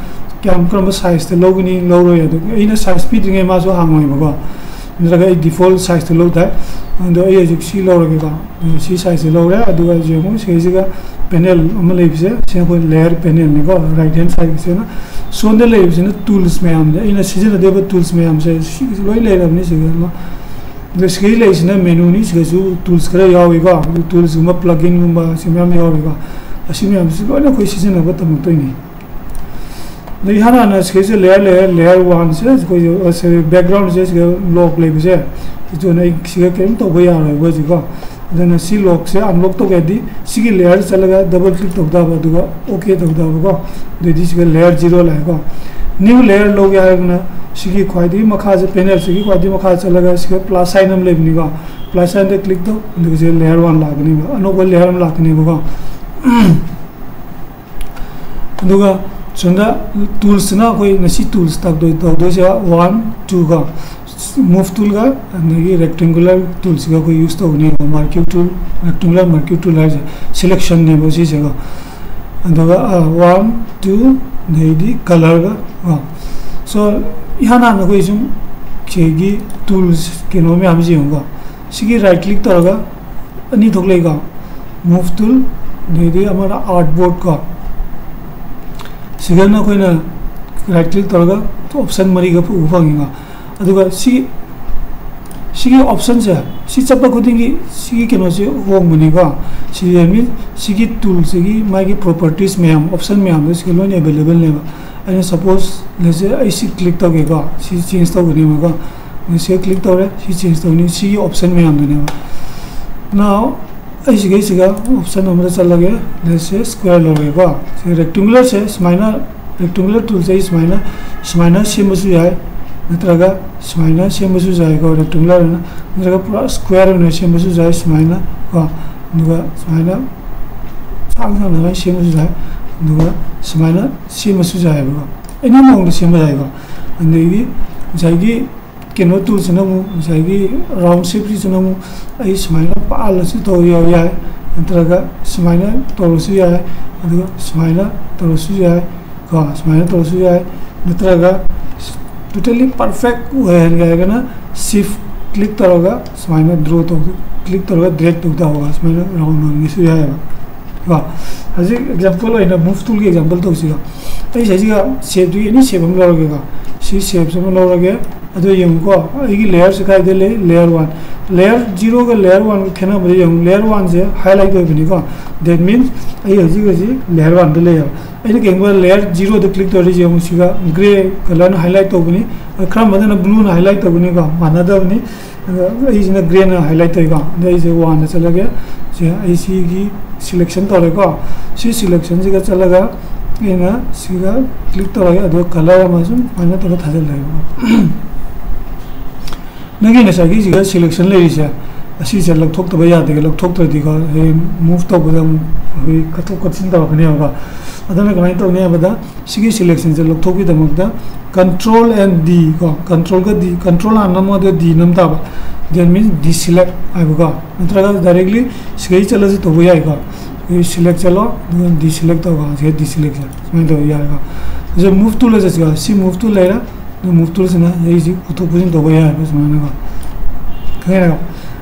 ꯀꯌꯥꯝ, ꯀꯔꯝꯕ ꯁꯥꯏꯖꯇ ꯂꯧꯒꯅꯤ, ꯂꯧꯔꯣꯏ꯫ ꯑꯗꯨꯒ ꯑꯩꯅ ꯁꯥꯏꯖ ꯄꯤꯗ꯭ꯔꯤꯉꯩ ꯃꯥꯁꯨ ꯍꯥꯡꯉꯣꯏꯕꯀꯣ꯫ ꯅꯠꯇ꯭ꯔꯒ ꯑꯩ default sizeꯇ ꯂꯧ ꯇꯥꯏ꯫ ꯑꯗꯣ ꯑꯩ ꯍꯧꯖꯤꯛ ꯁꯤ ꯂꯧꯔꯒꯦꯀꯣ꯫ ꯑꯗꯣ ꯁꯤ sizeꯁꯦ ꯂꯧꯔꯦ꯫ ꯑꯗꯨꯒ ꯍꯧꯖꯤꯛ ꯑꯃꯨꯛ ꯁꯤꯒꯩꯁꯤꯒ panel ꯑꯃ ꯂꯩꯕꯁꯦ, ꯁꯤꯅ ꯑꯩꯈꯣꯏ layer panelꯅꯤꯀꯣ, right hand sideꯁꯤꯅ꯫ ꯁꯣꯝꯗ ꯂꯩꯕꯁꯤꯅ tools ꯃꯌꯥꯝꯁꯦ, ꯑꯩꯅ ꯁꯤꯖꯤꯟꯅꯗꯣꯏꯕ tools ꯃꯌꯥꯝꯁꯦ ꯁꯤ ꯂꯣꯏ ꯂꯩꯔꯕꯅꯤ ꯁꯤꯒ꯫ ꯑꯗꯣ ꯁꯤꯒꯤ ꯂꯩꯁꯤꯅ menuꯅꯤ, ꯁꯤꯒꯁꯨ tools ꯈꯔ ꯌꯥꯎꯏꯀꯣ꯫ ꯑꯗꯨ toolsꯒꯨꯝꯕ, pluginꯒꯨꯝꯕ ꯁꯤ ꯃꯌꯥꯝ ꯌꯥꯎꯔꯤꯀꯣ꯫ ꯑꯁꯤ ꯃꯌꯥꯝꯁꯤ ꯂꯣꯏꯅ ꯑꯩꯈꯣꯏ ꯁꯤꯖꯤꯟꯅꯕ ꯇꯝꯃꯛꯇꯣꯏꯅꯤ꯫ ꯑꯗꯣ ꯏꯍꯥꯟ ꯍꯥꯟꯅ ꯁꯤꯒꯩꯁꯦ layer, layer, layer oneꯁꯦ ꯑꯩꯈꯣꯏ, ꯑ, ꯁꯤ backgroundꯁꯦ ꯁꯤꯒ lock ꯂꯩꯕꯁꯦ, ꯁꯤꯗꯨꯅ ꯑꯩ ꯁꯤꯒ ꯀꯔꯤꯝ ꯇꯧꯕ ꯌꯥꯔꯣꯏꯕ ꯍꯧꯖꯤꯛꯀꯣ꯫ ꯑꯗꯨꯅ ꯁꯤ lockꯁꯦ unlock ꯇꯧꯒꯦ ꯍꯥꯏꯗꯤ ꯁꯤꯒꯤ layer ꯆꯠꯂꯒ double click ꯇꯧ ꯇꯥꯕ, ꯑꯗꯨꯒ OK ꯇꯧ ꯇꯥꯕꯀꯣ꯫ ꯑꯗꯩꯗꯤ ꯁꯤꯒ layer zero ꯂꯥꯛꯑꯦꯀꯣ꯫ New layer ꯂꯧꯒꯦ ꯍꯥꯏꯔꯒꯅ ꯁꯤꯒꯤ ꯈ꯭ꯋꯥꯏꯗꯒꯤ ꯃꯈꯥꯁꯦ, panelꯁꯤꯒꯤ ꯈ꯭ꯋꯥꯏꯗꯒꯤ ꯃꯈꯥ ꯆꯠꯂꯒ ꯁꯤꯒ plus sign ꯑꯃ ꯂꯩꯕꯅꯤꯀꯣ꯫ Plus signꯗ click ꯇꯧ, ꯑꯗꯨꯒ ꯁꯤꯗ layer one ꯂꯥꯛꯀꯅꯦꯕ, ꯑꯅꯧꯕ layer ꯑꯃ ꯂꯥꯛꯀꯅꯦꯕꯀꯣ꯫ ꯑꯗꯨꯒ ꯁꯣꯝꯗ toolsꯁꯤꯅ ꯑꯩꯈꯣꯏ ꯉꯁꯤ tools ꯇꯧꯗꯣꯏ-, ꯇꯧꯗꯣꯏꯁꯦ one, two ꯀꯣ, move toolꯒ ꯑꯗꯒꯤ rectangular toolsꯒ ꯑꯩꯈꯣꯏ use ꯇꯧꯒꯅꯦꯕ꯫ Marquee tool, rectangular marquee tool ꯍꯥꯏꯁꯦ selectionꯅꯦꯕ ꯁꯤꯁꯦꯀꯣ꯫ ꯑꯗꯨꯒ, ꯑ, one, two, ꯑꯗꯩꯗꯤ colorꯒ ꯀꯣ꯫ So, ꯏꯍꯥꯟ ꯍꯥꯟꯅ ꯑꯩꯈꯣꯏ ꯁꯨꯝ ꯁꯤꯒꯤ tools ꯀꯩꯅꯣ ꯃꯌꯥꯝꯁꯦ ꯌꯦꯡꯉꯨꯀꯣ꯫ ꯁꯤꯒꯤ right click ꯇꯧꯔꯒ ꯑꯅꯤ ꯊꯣꯛꯂꯛꯏꯀꯣ, move tool, ꯑꯗꯩꯗꯤ ꯑꯃꯅ artboard ꯀꯣ꯫ ꯁꯤꯗꯅ ꯑꯩꯈꯣꯏꯅ right click ꯇꯧꯔꯒ option ꯃꯔꯤꯒ ꯎꯕ ꯐꯪꯉꯤꯀꯣ꯫ ꯑꯗꯨꯒ ꯁꯤ, ꯁꯤꯒꯤ optionꯁꯦ, ꯁꯤ ꯆꯠꯄ ꯈꯨꯗꯤꯡꯒꯤ ꯁꯤꯒꯤ ꯀꯩꯅꯣꯁꯦ ꯍꯣꯡꯕꯅꯤꯀꯣ꯫ ꯁꯤ mean ꯁꯤꯒꯤ toolꯁꯤꯒꯤ ꯃꯥꯒꯤ properties ꯃꯌꯥꯝ, option ꯃꯌꯥꯝꯗꯣ ꯁꯤꯒ ꯂꯣꯏꯅ availableꯅꯦꯕ꯫ ꯑꯩꯅ suppose, let's say, ꯑꯩ ꯁꯤ click ꯇꯧꯒꯦꯀꯣ, ꯁꯤ change ꯇꯧꯒꯅꯦꯕꯀꯣ꯫ ꯑꯗꯨ ꯁꯤ click ꯇꯧꯔꯦ, ꯁꯤ change ꯇꯧꯅꯤ, ꯁꯤꯒꯤ option ꯃꯌꯥꯝꯗꯨꯅꯦꯕ꯫ Now, ꯑꯩ ꯁꯤꯒꯩꯁꯤꯒ option ꯑꯃꯗ ꯆꯠꯂꯒꯦ, let's say square ꯂꯧꯔꯒꯦꯀꯣ꯫ ꯁꯤ rectangularꯁꯦ ꯁꯨꯃꯥꯏꯅ, rectangular toolꯁꯦ ꯑꯩ ꯁꯨꯃꯥꯏꯅ, ꯁꯨꯃꯥꯏꯅ ꯁꯦꯝꯕꯁꯨ ꯌꯥꯏ, ꯅꯠꯇ꯭ꯔꯒ ꯁꯨꯃꯥꯏꯅ ꯁꯦꯝꯕꯁꯨ ꯌꯥꯏꯀꯣ, rectangular ꯑꯣꯏꯅ, ꯅꯠꯇ꯭ꯔꯒ ꯄꯨꯔꯥ square ꯑꯣꯏꯅ ꯁꯦꯝꯕꯁꯨ ꯌꯥꯏ ꯁꯨꯃꯥꯏꯅ ꯀꯣ꯫ ꯑꯗꯨꯒ ꯁꯨꯃꯥꯏꯅ ꯁꯥꯡ ꯁꯥꯡꯅ ꯁꯨꯃꯥꯏꯅ ꯁꯦꯝꯕꯁꯨ ꯌꯥꯏ, ꯑꯗꯨꯒ ꯁꯨꯃꯥꯏꯅ ꯁꯦꯝꯕꯁꯨ ꯌꯥꯏꯑꯕꯀꯣ꯫ Any ꯃꯑꯣꯡꯗ ꯁꯦꯝꯕ ꯌꯥꯏꯀꯣ꯫ ꯑꯗꯒꯤ ꯉꯁꯥꯏꯒꯤ ꯀꯩꯅꯣ toolꯁꯤꯅ ꯑꯃꯨꯛ, ꯉꯁꯥꯏꯒꯤ round shapeꯁꯤꯅ ꯑꯃꯨꯛ ꯑꯩ ꯁꯨꯃꯥꯏꯅ ꯄꯥꯜꯂꯁꯨ ꯇꯧꯕ ꯌꯥꯏ, ꯅꯠꯇ꯭ꯔꯒ ꯁꯨꯃꯥꯏꯅ ꯇꯧꯔꯁꯨ ꯌꯥꯏ, ꯑꯗꯨꯒ ꯁꯨꯃꯥꯏꯅ ꯇꯧꯔꯁꯨ ꯌꯥꯏ ꯀꯣ, ꯁꯨꯃꯥꯏꯅ ꯇꯧꯔꯁꯨ ꯌꯥꯏ, ꯅꯠꯇ꯭ꯔꯒ Totally perfect ꯑꯣꯏꯍꯟꯒꯦ ꯍꯥꯏꯔꯒꯅ shift click ꯇꯧꯔꯒ ꯁꯨꯃꯥꯏꯅ draw ꯇꯧ, click ꯇꯧꯔꯒ drag ꯇꯧ ꯇꯧꯔꯒ ꯁꯨꯃꯥꯏꯅ round ꯑꯣꯏꯍꯟꯒꯦꯁꯨ ꯌꯥꯏꯑꯕ꯫ ꯀꯣ, ꯍꯧꯖꯤꯛ example ꯑꯣꯏꯅ move tool ꯒꯤ example ꯇꯧꯁꯤꯀꯣ꯫ ꯑꯩ ꯁꯤꯁꯤꯒ shape ꯇꯨꯒꯤ any shape ꯑꯃ ꯂꯧꯔꯒꯦꯀꯣ꯫ ꯁꯤ shapes ꯑꯃ ꯂꯧꯔꯒꯦ꯫ ꯑꯗꯨ ꯌꯦꯡꯉꯨꯀꯣ, ꯑꯩꯒꯤ layer ꯁꯦ ꯀꯥꯏꯗ ꯂꯩ? Layer one꯫ Layer zero ꯒ layer one ꯒ ꯈꯦꯠꯅꯕꯗ ꯌꯦꯡꯉꯨ, layer one say highlight ꯑꯣꯏꯕꯅꯤꯀꯣ꯫ That means ꯑꯩ ꯍꯧꯖꯤꯛ ꯍꯧꯖꯤꯛ layer one ꯗ ꯂꯩꯌꯦꯕ꯫ ꯑꯩꯅ ꯀꯩꯒꯨꯝꯕ layer zero ꯗ click ꯇꯧꯔꯗꯤ ꯌꯦꯡꯉꯨ, ꯁꯤꯒ grey colour ꯅ highlight ꯇꯧꯕꯅꯤ, ꯈꯔ ꯑꯃꯗꯅ blue ꯅ highlight ꯇꯧꯕꯅꯤꯀꯣ, ꯃꯥꯟꯅꯗꯕꯅꯤ꯫ ꯑꯗꯣ ꯑꯩꯁꯤꯅ grey ꯅ highlight ꯇꯧꯏꯀꯣ꯫ ꯑꯗꯣ ꯑꯩꯁꯦ one ꯗ ꯆꯠꯂꯒꯦ꯫ ꯁꯤ ꯑꯩ ꯁꯤꯒꯤ selection ꯇꯧꯔꯦꯀꯣ꯫ ꯁꯤ selection ꯁꯤꯒ ꯆꯠꯂꯒ ꯑꯩꯅ ꯁꯤꯒ click ꯇꯧꯔꯒꯦ꯫ ꯑꯗꯨꯒ colour ꯑꯃ ꯁꯨꯝ ꯁꯨꯃꯥꯏꯅ ꯇꯧꯔꯒ ꯊꯥꯖꯤꯜꯂꯒꯦꯀꯣ꯫ ꯅꯪꯒꯤ ꯉꯁꯥꯏꯒꯤ ꯁꯤꯒ selection ꯂꯩꯔꯤꯁꯦ, ꯑꯁꯤꯁꯦ ꯂꯧꯊꯣꯛꯇꯕ ꯌꯥꯗꯦ꯫ ꯂꯧꯊꯣꯛꯇ꯭ꯔꯗꯤꯀꯣ, ꯍꯌꯦꯡ move ꯇꯧꯕꯗ ꯑꯃꯨꯛ ꯑꯩꯈꯣꯏ ꯀꯠꯊꯣꯛ ꯀꯠꯁꯤꯟ ꯇꯧꯔꯛꯀꯅꯦꯕꯀꯣ꯫ ꯑꯗꯨꯅ ꯀꯃꯥꯏꯅ ꯇꯧꯅꯤ ꯍꯥꯏꯕꯗ, ꯁꯤꯒꯤ selection say ꯂꯧꯊꯣꯛꯄꯒꯤꯗꯃꯛꯇ control and D ꯀꯣ, control ꯒ D, control ꯍꯥꯟꯅ ꯅꯝꯃꯣ, ꯑꯗꯨꯒ D ꯅꯝ ꯇꯥꯕ꯫ That means deselect ꯍꯥꯏꯕꯀꯣ꯫ ꯅꯠꯇ꯭ꯔꯒ directly ꯁꯤꯒꯩ ꯆꯠꯂꯁꯨ ꯇꯧꯕ ꯌꯥꯏꯀꯣ꯫ ꯑꯩꯈꯣꯏ select ꯆꯠꯂꯣ, ꯑꯗꯨꯒ deselect ꯇꯧꯕ, ꯁꯤꯒ deselect ꯆꯠꯂꯣ꯫ ꯁꯨꯃꯥꯏꯅ ꯇꯧꯕ ꯌꯥꯏꯀꯣ꯫ ꯍꯧꯖꯤꯛ move tool ꯗ ꯆꯠꯁꯤꯀꯣ꯫ ꯁꯤ move tool ꯂꯩꯔꯦ꯫ ꯑꯗꯨ move tool ꯁꯤꯅ ꯑꯩꯁꯤ ꯄꯨꯊꯣꯛ ꯄꯨꯁꯤꯟ ꯇꯧꯕ ꯌꯥꯏꯕ ꯁꯨꯃꯥꯏꯅꯀꯣ꯫ ꯈꯪꯉꯦꯅꯀꯣ?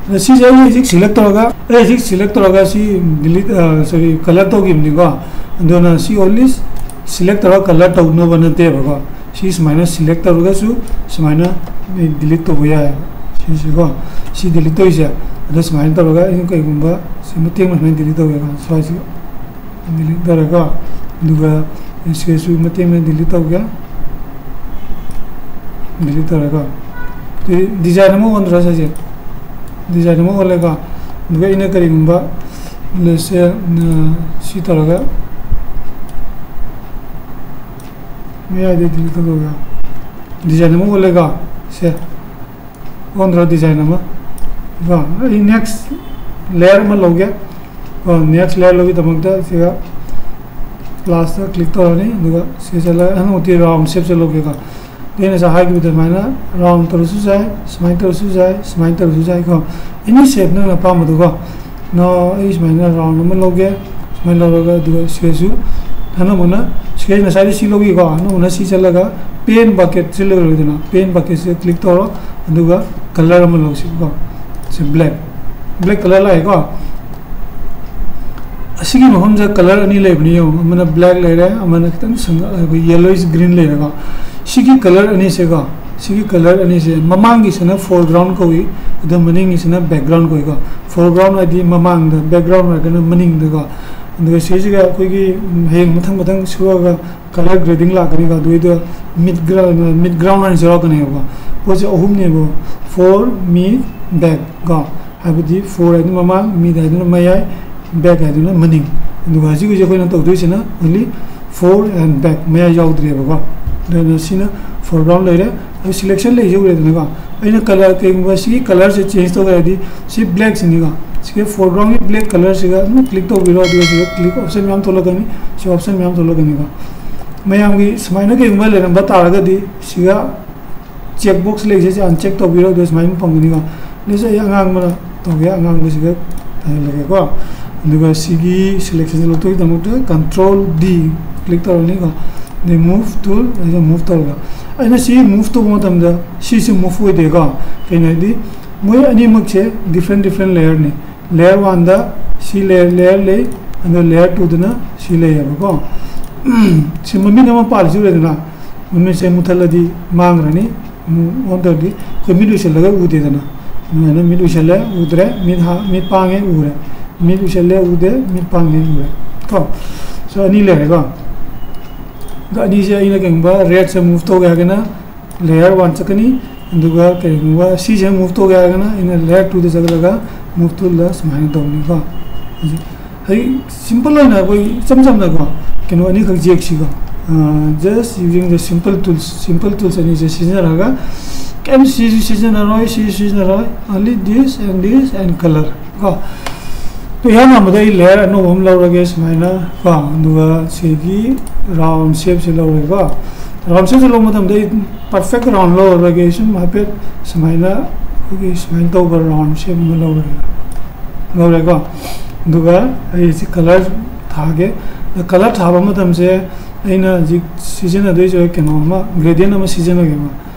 ꯑꯗ ꯁꯤꯁꯦ ꯑꯩ ꯍꯧꯖꯤꯛ select ꯇꯧꯔꯒ, ꯑꯩ ꯍꯧꯖꯤꯛ select ꯇꯧꯔꯒ ꯁꯤ delete, ꯑ, sorry, colour ꯇꯧꯈꯤꯕꯅꯤꯀꯣ꯫ ꯑꯗꯨꯅ ꯁꯤ only select ꯇꯧꯔꯒ colour ꯇꯧꯅꯕ ꯅꯠꯇꯦꯕꯀꯣ꯫ ꯁꯤ ꯁꯨꯃꯥꯏꯅ select ꯇꯧꯔꯒꯁꯨ ꯁꯨꯃꯥꯏꯅ ꯑꯩ delete ꯇꯧꯕ ꯌꯥꯏꯑꯕ꯫ ꯁꯤꯁꯤꯀꯣ, ꯁꯤ delete ꯇꯧꯔꯤꯁꯦ꯫ ꯑꯗ ꯁꯨꯃꯥꯏꯅ ꯇꯧꯔꯒ ꯑꯩꯅ ꯀꯩꯒꯨꯝꯕ ꯁꯤ ꯃꯇꯦꯛ ꯑꯃ ꯁꯨꯃꯥꯏꯅ delete ꯇꯧꯒꯦꯀꯣ, ꯁ꯭ꯋꯥꯏꯁꯤꯒ꯫ Delete ꯇꯧꯔꯦꯀꯣ꯫ ꯑꯗꯨꯒ ꯁꯤꯒꯁꯨ ꯃꯇꯦꯛ ꯑꯃ delete ꯇꯧꯒꯦ꯫ Delete ꯇꯧꯔꯦꯀꯣ꯫ ꯑꯗꯨꯗꯤ design ꯑꯃ ꯑꯣꯟꯗ꯭ꯔꯥ ꯁꯤꯁꯦ? Design ꯑꯃ ꯑꯣꯜꯂꯦꯀꯣ꯫ ꯑꯗꯨꯒ ꯑꯩꯅ ꯀꯔꯤꯒꯨꯝꯕ ꯂꯦꯁꯁꯦ, ꯑ, ꯁꯤ ꯇꯧꯔꯒ ꯃꯌꯥꯏꯗ delete ꯇꯧꯊꯣꯛꯑꯒ design ꯑꯃ ꯑꯣꯜꯂꯦꯀꯣ꯫ ꯁꯦ, ꯑꯣꯟꯗ꯭ꯔꯣ design ꯑꯃ? ꯀꯣ, ꯑꯩ next layer ꯑꯃ ꯂꯧꯒꯦ꯫ ꯀꯣ, next layer ꯂꯧꯕꯒꯤꯗꯃꯛꯇ ꯁꯤꯒ plus ꯇ click ꯇꯧꯔꯅꯤ, ꯑꯗꯨꯒ ꯁꯤ ꯆꯠꯂꯒ ꯑꯅꯧꯕ round shape ꯁꯦ ꯂꯧꯒꯦꯀꯣ꯫ ꯑꯗꯩ ꯉꯁꯥꯏ ꯍꯥꯏꯈꯤꯕ ꯑꯗꯨꯃꯥꯏꯅ round ꯇꯧꯔꯁꯨ ꯌꯥꯏ, ꯁꯨꯃꯥꯏꯅ ꯇꯧꯔꯁꯨ ꯌꯥꯏ, ꯁꯨꯃꯥꯏꯅ ꯇꯧꯔꯁꯨ ꯌꯥꯏꯀꯣ꯫ Any shape ꯅꯪꯅ ꯑꯄꯥꯝꯕꯗꯨꯀꯣ꯫ Now ꯑꯩ ꯁꯨꯃꯥꯏꯅ round ꯑꯃ ꯂꯧꯒꯦ, ꯁꯨꯃꯥꯏꯅ ꯂꯧꯔꯒ, ꯑꯗꯨꯒ ꯁꯤꯗꯁꯨ ꯑꯅꯝꯕꯅ ꯁꯤ ꯉꯁꯥꯏꯗꯤ ꯁꯤ ꯂꯧꯈꯤꯀꯣ, ꯑꯅꯧꯕꯅ ꯁꯤ ꯆꯠꯂꯒ pen bucket ꯁꯤ ꯂꯧꯔꯣꯏꯗꯅ, pen bucket ꯁꯤ click ꯇꯧꯔꯣ, ꯑꯗꯨꯒ color ꯑꯃ ꯂꯧꯁꯤꯀꯣ꯫ ꯁꯤ black, black color ꯂꯥꯛꯑꯦꯀꯣ꯫ ꯑꯁꯤꯒꯤ ꯃꯐꯝꯁꯤꯗ color ꯑꯅꯤ ꯂꯩꯕꯅꯤ ꯌꯦꯡꯉꯣ, ꯑꯃꯅ black ꯂꯩꯔꯦ, ꯑꯃꯅ ꯈꯤꯇꯪ ꯁꯪ-, ꯑꯩꯈꯣꯏ yellowish green ꯂꯩꯔꯦꯀꯣ꯫ ꯁꯤꯒꯤ color ꯑꯅꯤꯁꯦꯀꯣ, ꯁꯤꯒꯤ color ꯑꯅꯤꯁꯦ, ꯃꯃꯥꯡꯒꯤꯁꯤꯅ foreground ꯀꯧꯏ, ꯑꯗꯨ ꯃꯅꯤꯡꯒꯤꯁꯤꯅ background ꯀꯧꯏꯀꯣ꯫ Foreground ꯍꯥꯏꯗꯤ ꯃꯃꯥꯡꯗ, background ꯍꯥꯏꯔꯒꯅ ꯃꯅꯤꯡꯗꯀꯣ꯫ ꯑꯗꯨꯒ ꯁꯤꯁꯤꯒ ꯑꯩꯈꯣꯏꯒꯤ, ꯎꯝ, ꯍꯌꯦꯡ ꯃꯊꯪ ꯃꯊꯪ ꯁꯨꯔꯒ color grading ꯂꯥꯛꯀꯅꯤꯀꯣ꯫ ꯑꯗꯨꯏꯗꯣ mid gra-, mid ground ꯍꯥꯏꯅꯁꯨ ꯌꯥꯎꯔꯛꯀꯅꯦꯕꯀꯣ꯫ ꯄꯣꯠꯁꯦ ꯑꯍꯨꯝꯅꯦꯕ: fore, mid, back ꯀꯣ꯫ ꯍꯥꯏꯕꯗꯤ fore ꯍꯥꯏꯗꯨꯅ ꯃꯃꯥꯡ, mid ꯍꯥꯏꯗꯨꯅ ꯃꯌꯥꯏ, back ꯍꯥꯏꯗꯨꯅ ꯃꯅꯤꯡ꯫ ꯑꯗꯨꯒ ꯍꯧꯖꯤꯛ ꯍꯧꯖꯤꯛ ꯑꯩꯈꯣꯏꯅ ꯇꯧꯗꯣꯏꯁꯤꯅ only fore and back, ꯃꯌꯥꯏ ꯌꯥꯎꯗ꯭ꯔꯦꯕꯀꯣ꯫ ꯑꯗꯨꯅ ꯁꯤꯅ foreground ꯂꯩꯔꯦ꯫ ꯑꯗꯨ selection ꯂꯩꯁꯦ ꯎꯔꯦꯗꯅꯀꯣ꯫ ꯑꯩꯅ color, ꯀꯩꯒꯨꯝꯕ ꯁꯤꯒꯤ colorꯁꯦ change ꯇꯧꯒꯦ ꯍꯥꯏꯔꯗꯤ, ꯁꯤ blackꯁꯤꯅꯤꯀꯣ, ꯁꯤꯒꯤ foregroundꯒꯤ black colorꯁꯤꯒ ꯑꯗꯨꯝ click ꯇꯧꯕꯤꯔꯣ꯫ ꯑꯗꯨꯒ ꯁꯤꯗ click option ꯃꯌꯥꯝ ꯊꯣꯛꯂꯛꯀꯅꯤ, ꯁꯤ option ꯃꯌꯥꯝ ꯊꯣꯛꯂꯛꯀꯅꯤꯀꯣ꯫ ꯃꯌꯥꯝꯒꯤ ꯁꯨꯃꯥꯏꯅ ꯀꯩꯒꯨꯝꯕ ꯂꯩꯔꯝꯕ ꯇꯥꯔꯒꯗꯤ, ꯁꯤꯒ check box ꯂꯩꯁꯦ, ꯁꯤ uncheck ꯇꯧꯕꯤꯔꯣ, ꯑꯗꯨꯒ ꯁꯨꯃꯥꯏꯅ ꯐꯪꯒꯅꯤꯀꯣ꯫ ꯑꯗꯨꯁꯨ ꯑꯩ ꯑꯉꯥꯡꯕꯅ ꯇꯧꯒꯦ, ꯑꯉꯥꯡꯕꯁꯤꯒ ꯇꯥꯍꯜꯂꯒꯦꯀꯣ꯫ ꯑꯗꯨꯒ ꯁꯤꯒꯤ selectionꯁꯦ ꯂꯧꯊꯣꯛꯄꯒꯤꯗꯃꯛꯇ control D click ꯇꯧꯔꯅꯤꯀꯣ꯫ ꯑꯗꯩ move tool, ꯑꯩꯅ move ꯇꯧꯔꯒ, ꯑꯩꯅ ꯁꯤ move ꯇꯧꯕ ꯃꯇꯝꯗ ꯁꯤꯁꯦ move ꯑꯣꯏꯗꯦꯀꯣ꯫ ꯀꯩꯅꯣ ꯍꯥꯏꯗꯤ, ꯃꯣꯏ ꯑꯅꯤꯃꯛꯁꯦ different different layerꯅꯤ꯫ Layer oneꯗ ꯁꯤ layer, layer ꯂꯩ, ꯑꯗꯣ layer twoꯗꯅ ꯁꯤ ꯂꯩꯌꯦꯕꯀꯣ꯫ ꯁꯤ ꯃꯃꯤꯠ ꯑꯃ ꯄꯥꯜꯂꯤꯁꯤ ꯎꯔꯦꯗꯅ, ꯃꯃꯤꯠꯁꯦ ꯃꯨꯊꯠꯂꯗꯤ ꯃꯥꯡꯈ꯭ꯔꯅꯤ꯫ ꯑꯃꯨꯛ on ꯇꯧꯔꯗꯤ ꯑꯩꯈꯣꯏ ꯃꯤꯠ ꯎꯏꯁꯜꯂꯒ ꯎꯗꯦꯗꯅ, ꯑꯗꯨꯃꯥꯏꯅ ꯃꯤꯠ ꯎꯏꯁꯜꯂꯦ, ꯎꯗ꯭ꯔꯦ, ꯃꯤꯠ ꯍꯥ-, ꯃꯤꯠ ꯄꯥꯡꯉꯦ, ꯎꯔꯦ, ꯃꯤꯠ ꯎꯏꯁꯜꯂꯦ, ꯎꯗꯦ, ꯃꯤꯠ ꯄꯥꯡꯉꯦ, ꯎꯔꯦ ꯀꯣ꯫ So ꯑꯅꯤ ꯂꯩꯔꯦꯀꯣ꯫ ꯑꯗꯣ ꯑꯅꯤꯁꯦ ꯑꯩꯅ ꯀꯩꯒꯨꯝꯕ redꯁꯦ move ꯇꯧꯒꯦ ꯍꯥꯏꯔꯒꯅ layer one ꯆꯠꯀꯅꯤ, ꯑꯗꯨꯒ ꯀꯩꯒꯨꯝꯕ ꯁꯤꯁꯦ move ꯇꯧꯒꯦ ꯍꯥꯏꯔꯒꯅ ꯑꯩꯅ layer twoꯗ ꯆꯠꯂꯒ move toolꯗ ꯁꯨꯃꯥꯏꯅ ꯇꯧꯅꯤꯀꯣ꯫ ꯍꯧꯖꯤꯛ ꯍꯧꯖꯤꯛ simple ꯑꯣꯏꯅ ꯑꯩꯈꯣꯏ ꯏꯆꯝ ꯆꯝꯅꯀꯣ, ꯀꯩꯅꯣ ꯑꯅꯤꯈꯛ ꯌꯦꯛꯁꯤꯀꯣ, just using the simple tools, simple tools ꯑꯅꯤꯁꯦ ꯁꯤꯖꯤꯟꯅꯔꯒ, ꯀꯩꯝ ꯁꯤꯁꯨ ꯁꯤꯖꯤꯟꯅꯔꯣꯏ, ꯁꯤꯁꯨ ꯁꯤꯖꯤꯟꯅꯔꯣꯏ, only this and this and color ꯀꯣ꯫ ꯑꯗꯣ ꯏꯍꯥꯟ ꯍꯥꯟꯕꯗ ꯑꯩ layer ꯑꯅꯧꯕ ꯑꯃ ꯂꯧꯔꯒꯦ ꯁꯨꯃꯥꯏꯅ ꯀꯣ, ꯑꯗꯨꯒ ꯁꯤꯒꯤ round shapeꯁꯦ ꯂꯧꯔꯒꯦꯀꯣ꯫ Round shapeꯁꯦ ꯂꯧꯕ ꯃꯇꯝꯗ ꯑꯩ perfect round ꯂꯧꯔꯔꯣꯏꯒꯦ, ꯁꯨꯝ ꯍꯥꯏꯐꯦꯠ ꯁꯨꯃꯥꯏꯅ, ꯑꯩꯈꯣꯏꯒꯤ ꯁꯨꯃꯥꯏꯅ ꯇꯧꯕ round shape ꯑꯃ ꯂꯧꯔꯒꯦ, ꯂꯧꯔꯦꯀꯣ꯫ ꯑꯗꯨꯒ ꯑꯩ ꯁꯤ color ꯊꯥꯒꯦ꯫ ꯀꯂꯔ ꯊꯥꯕ ꯃꯇꯝꯁꯦ ꯑꯩꯅ ꯍꯧꯖꯤꯛ ꯁꯤꯖꯤꯟꯅꯗꯣꯏꯁꯦ ꯀꯩꯅꯣ ꯑꯃ, ꯒ꯭ꯔꯦꯗꯤꯌꯦꯟ ꯑꯃ ꯁꯤꯖꯤꯟꯅꯒꯦꯕ꯫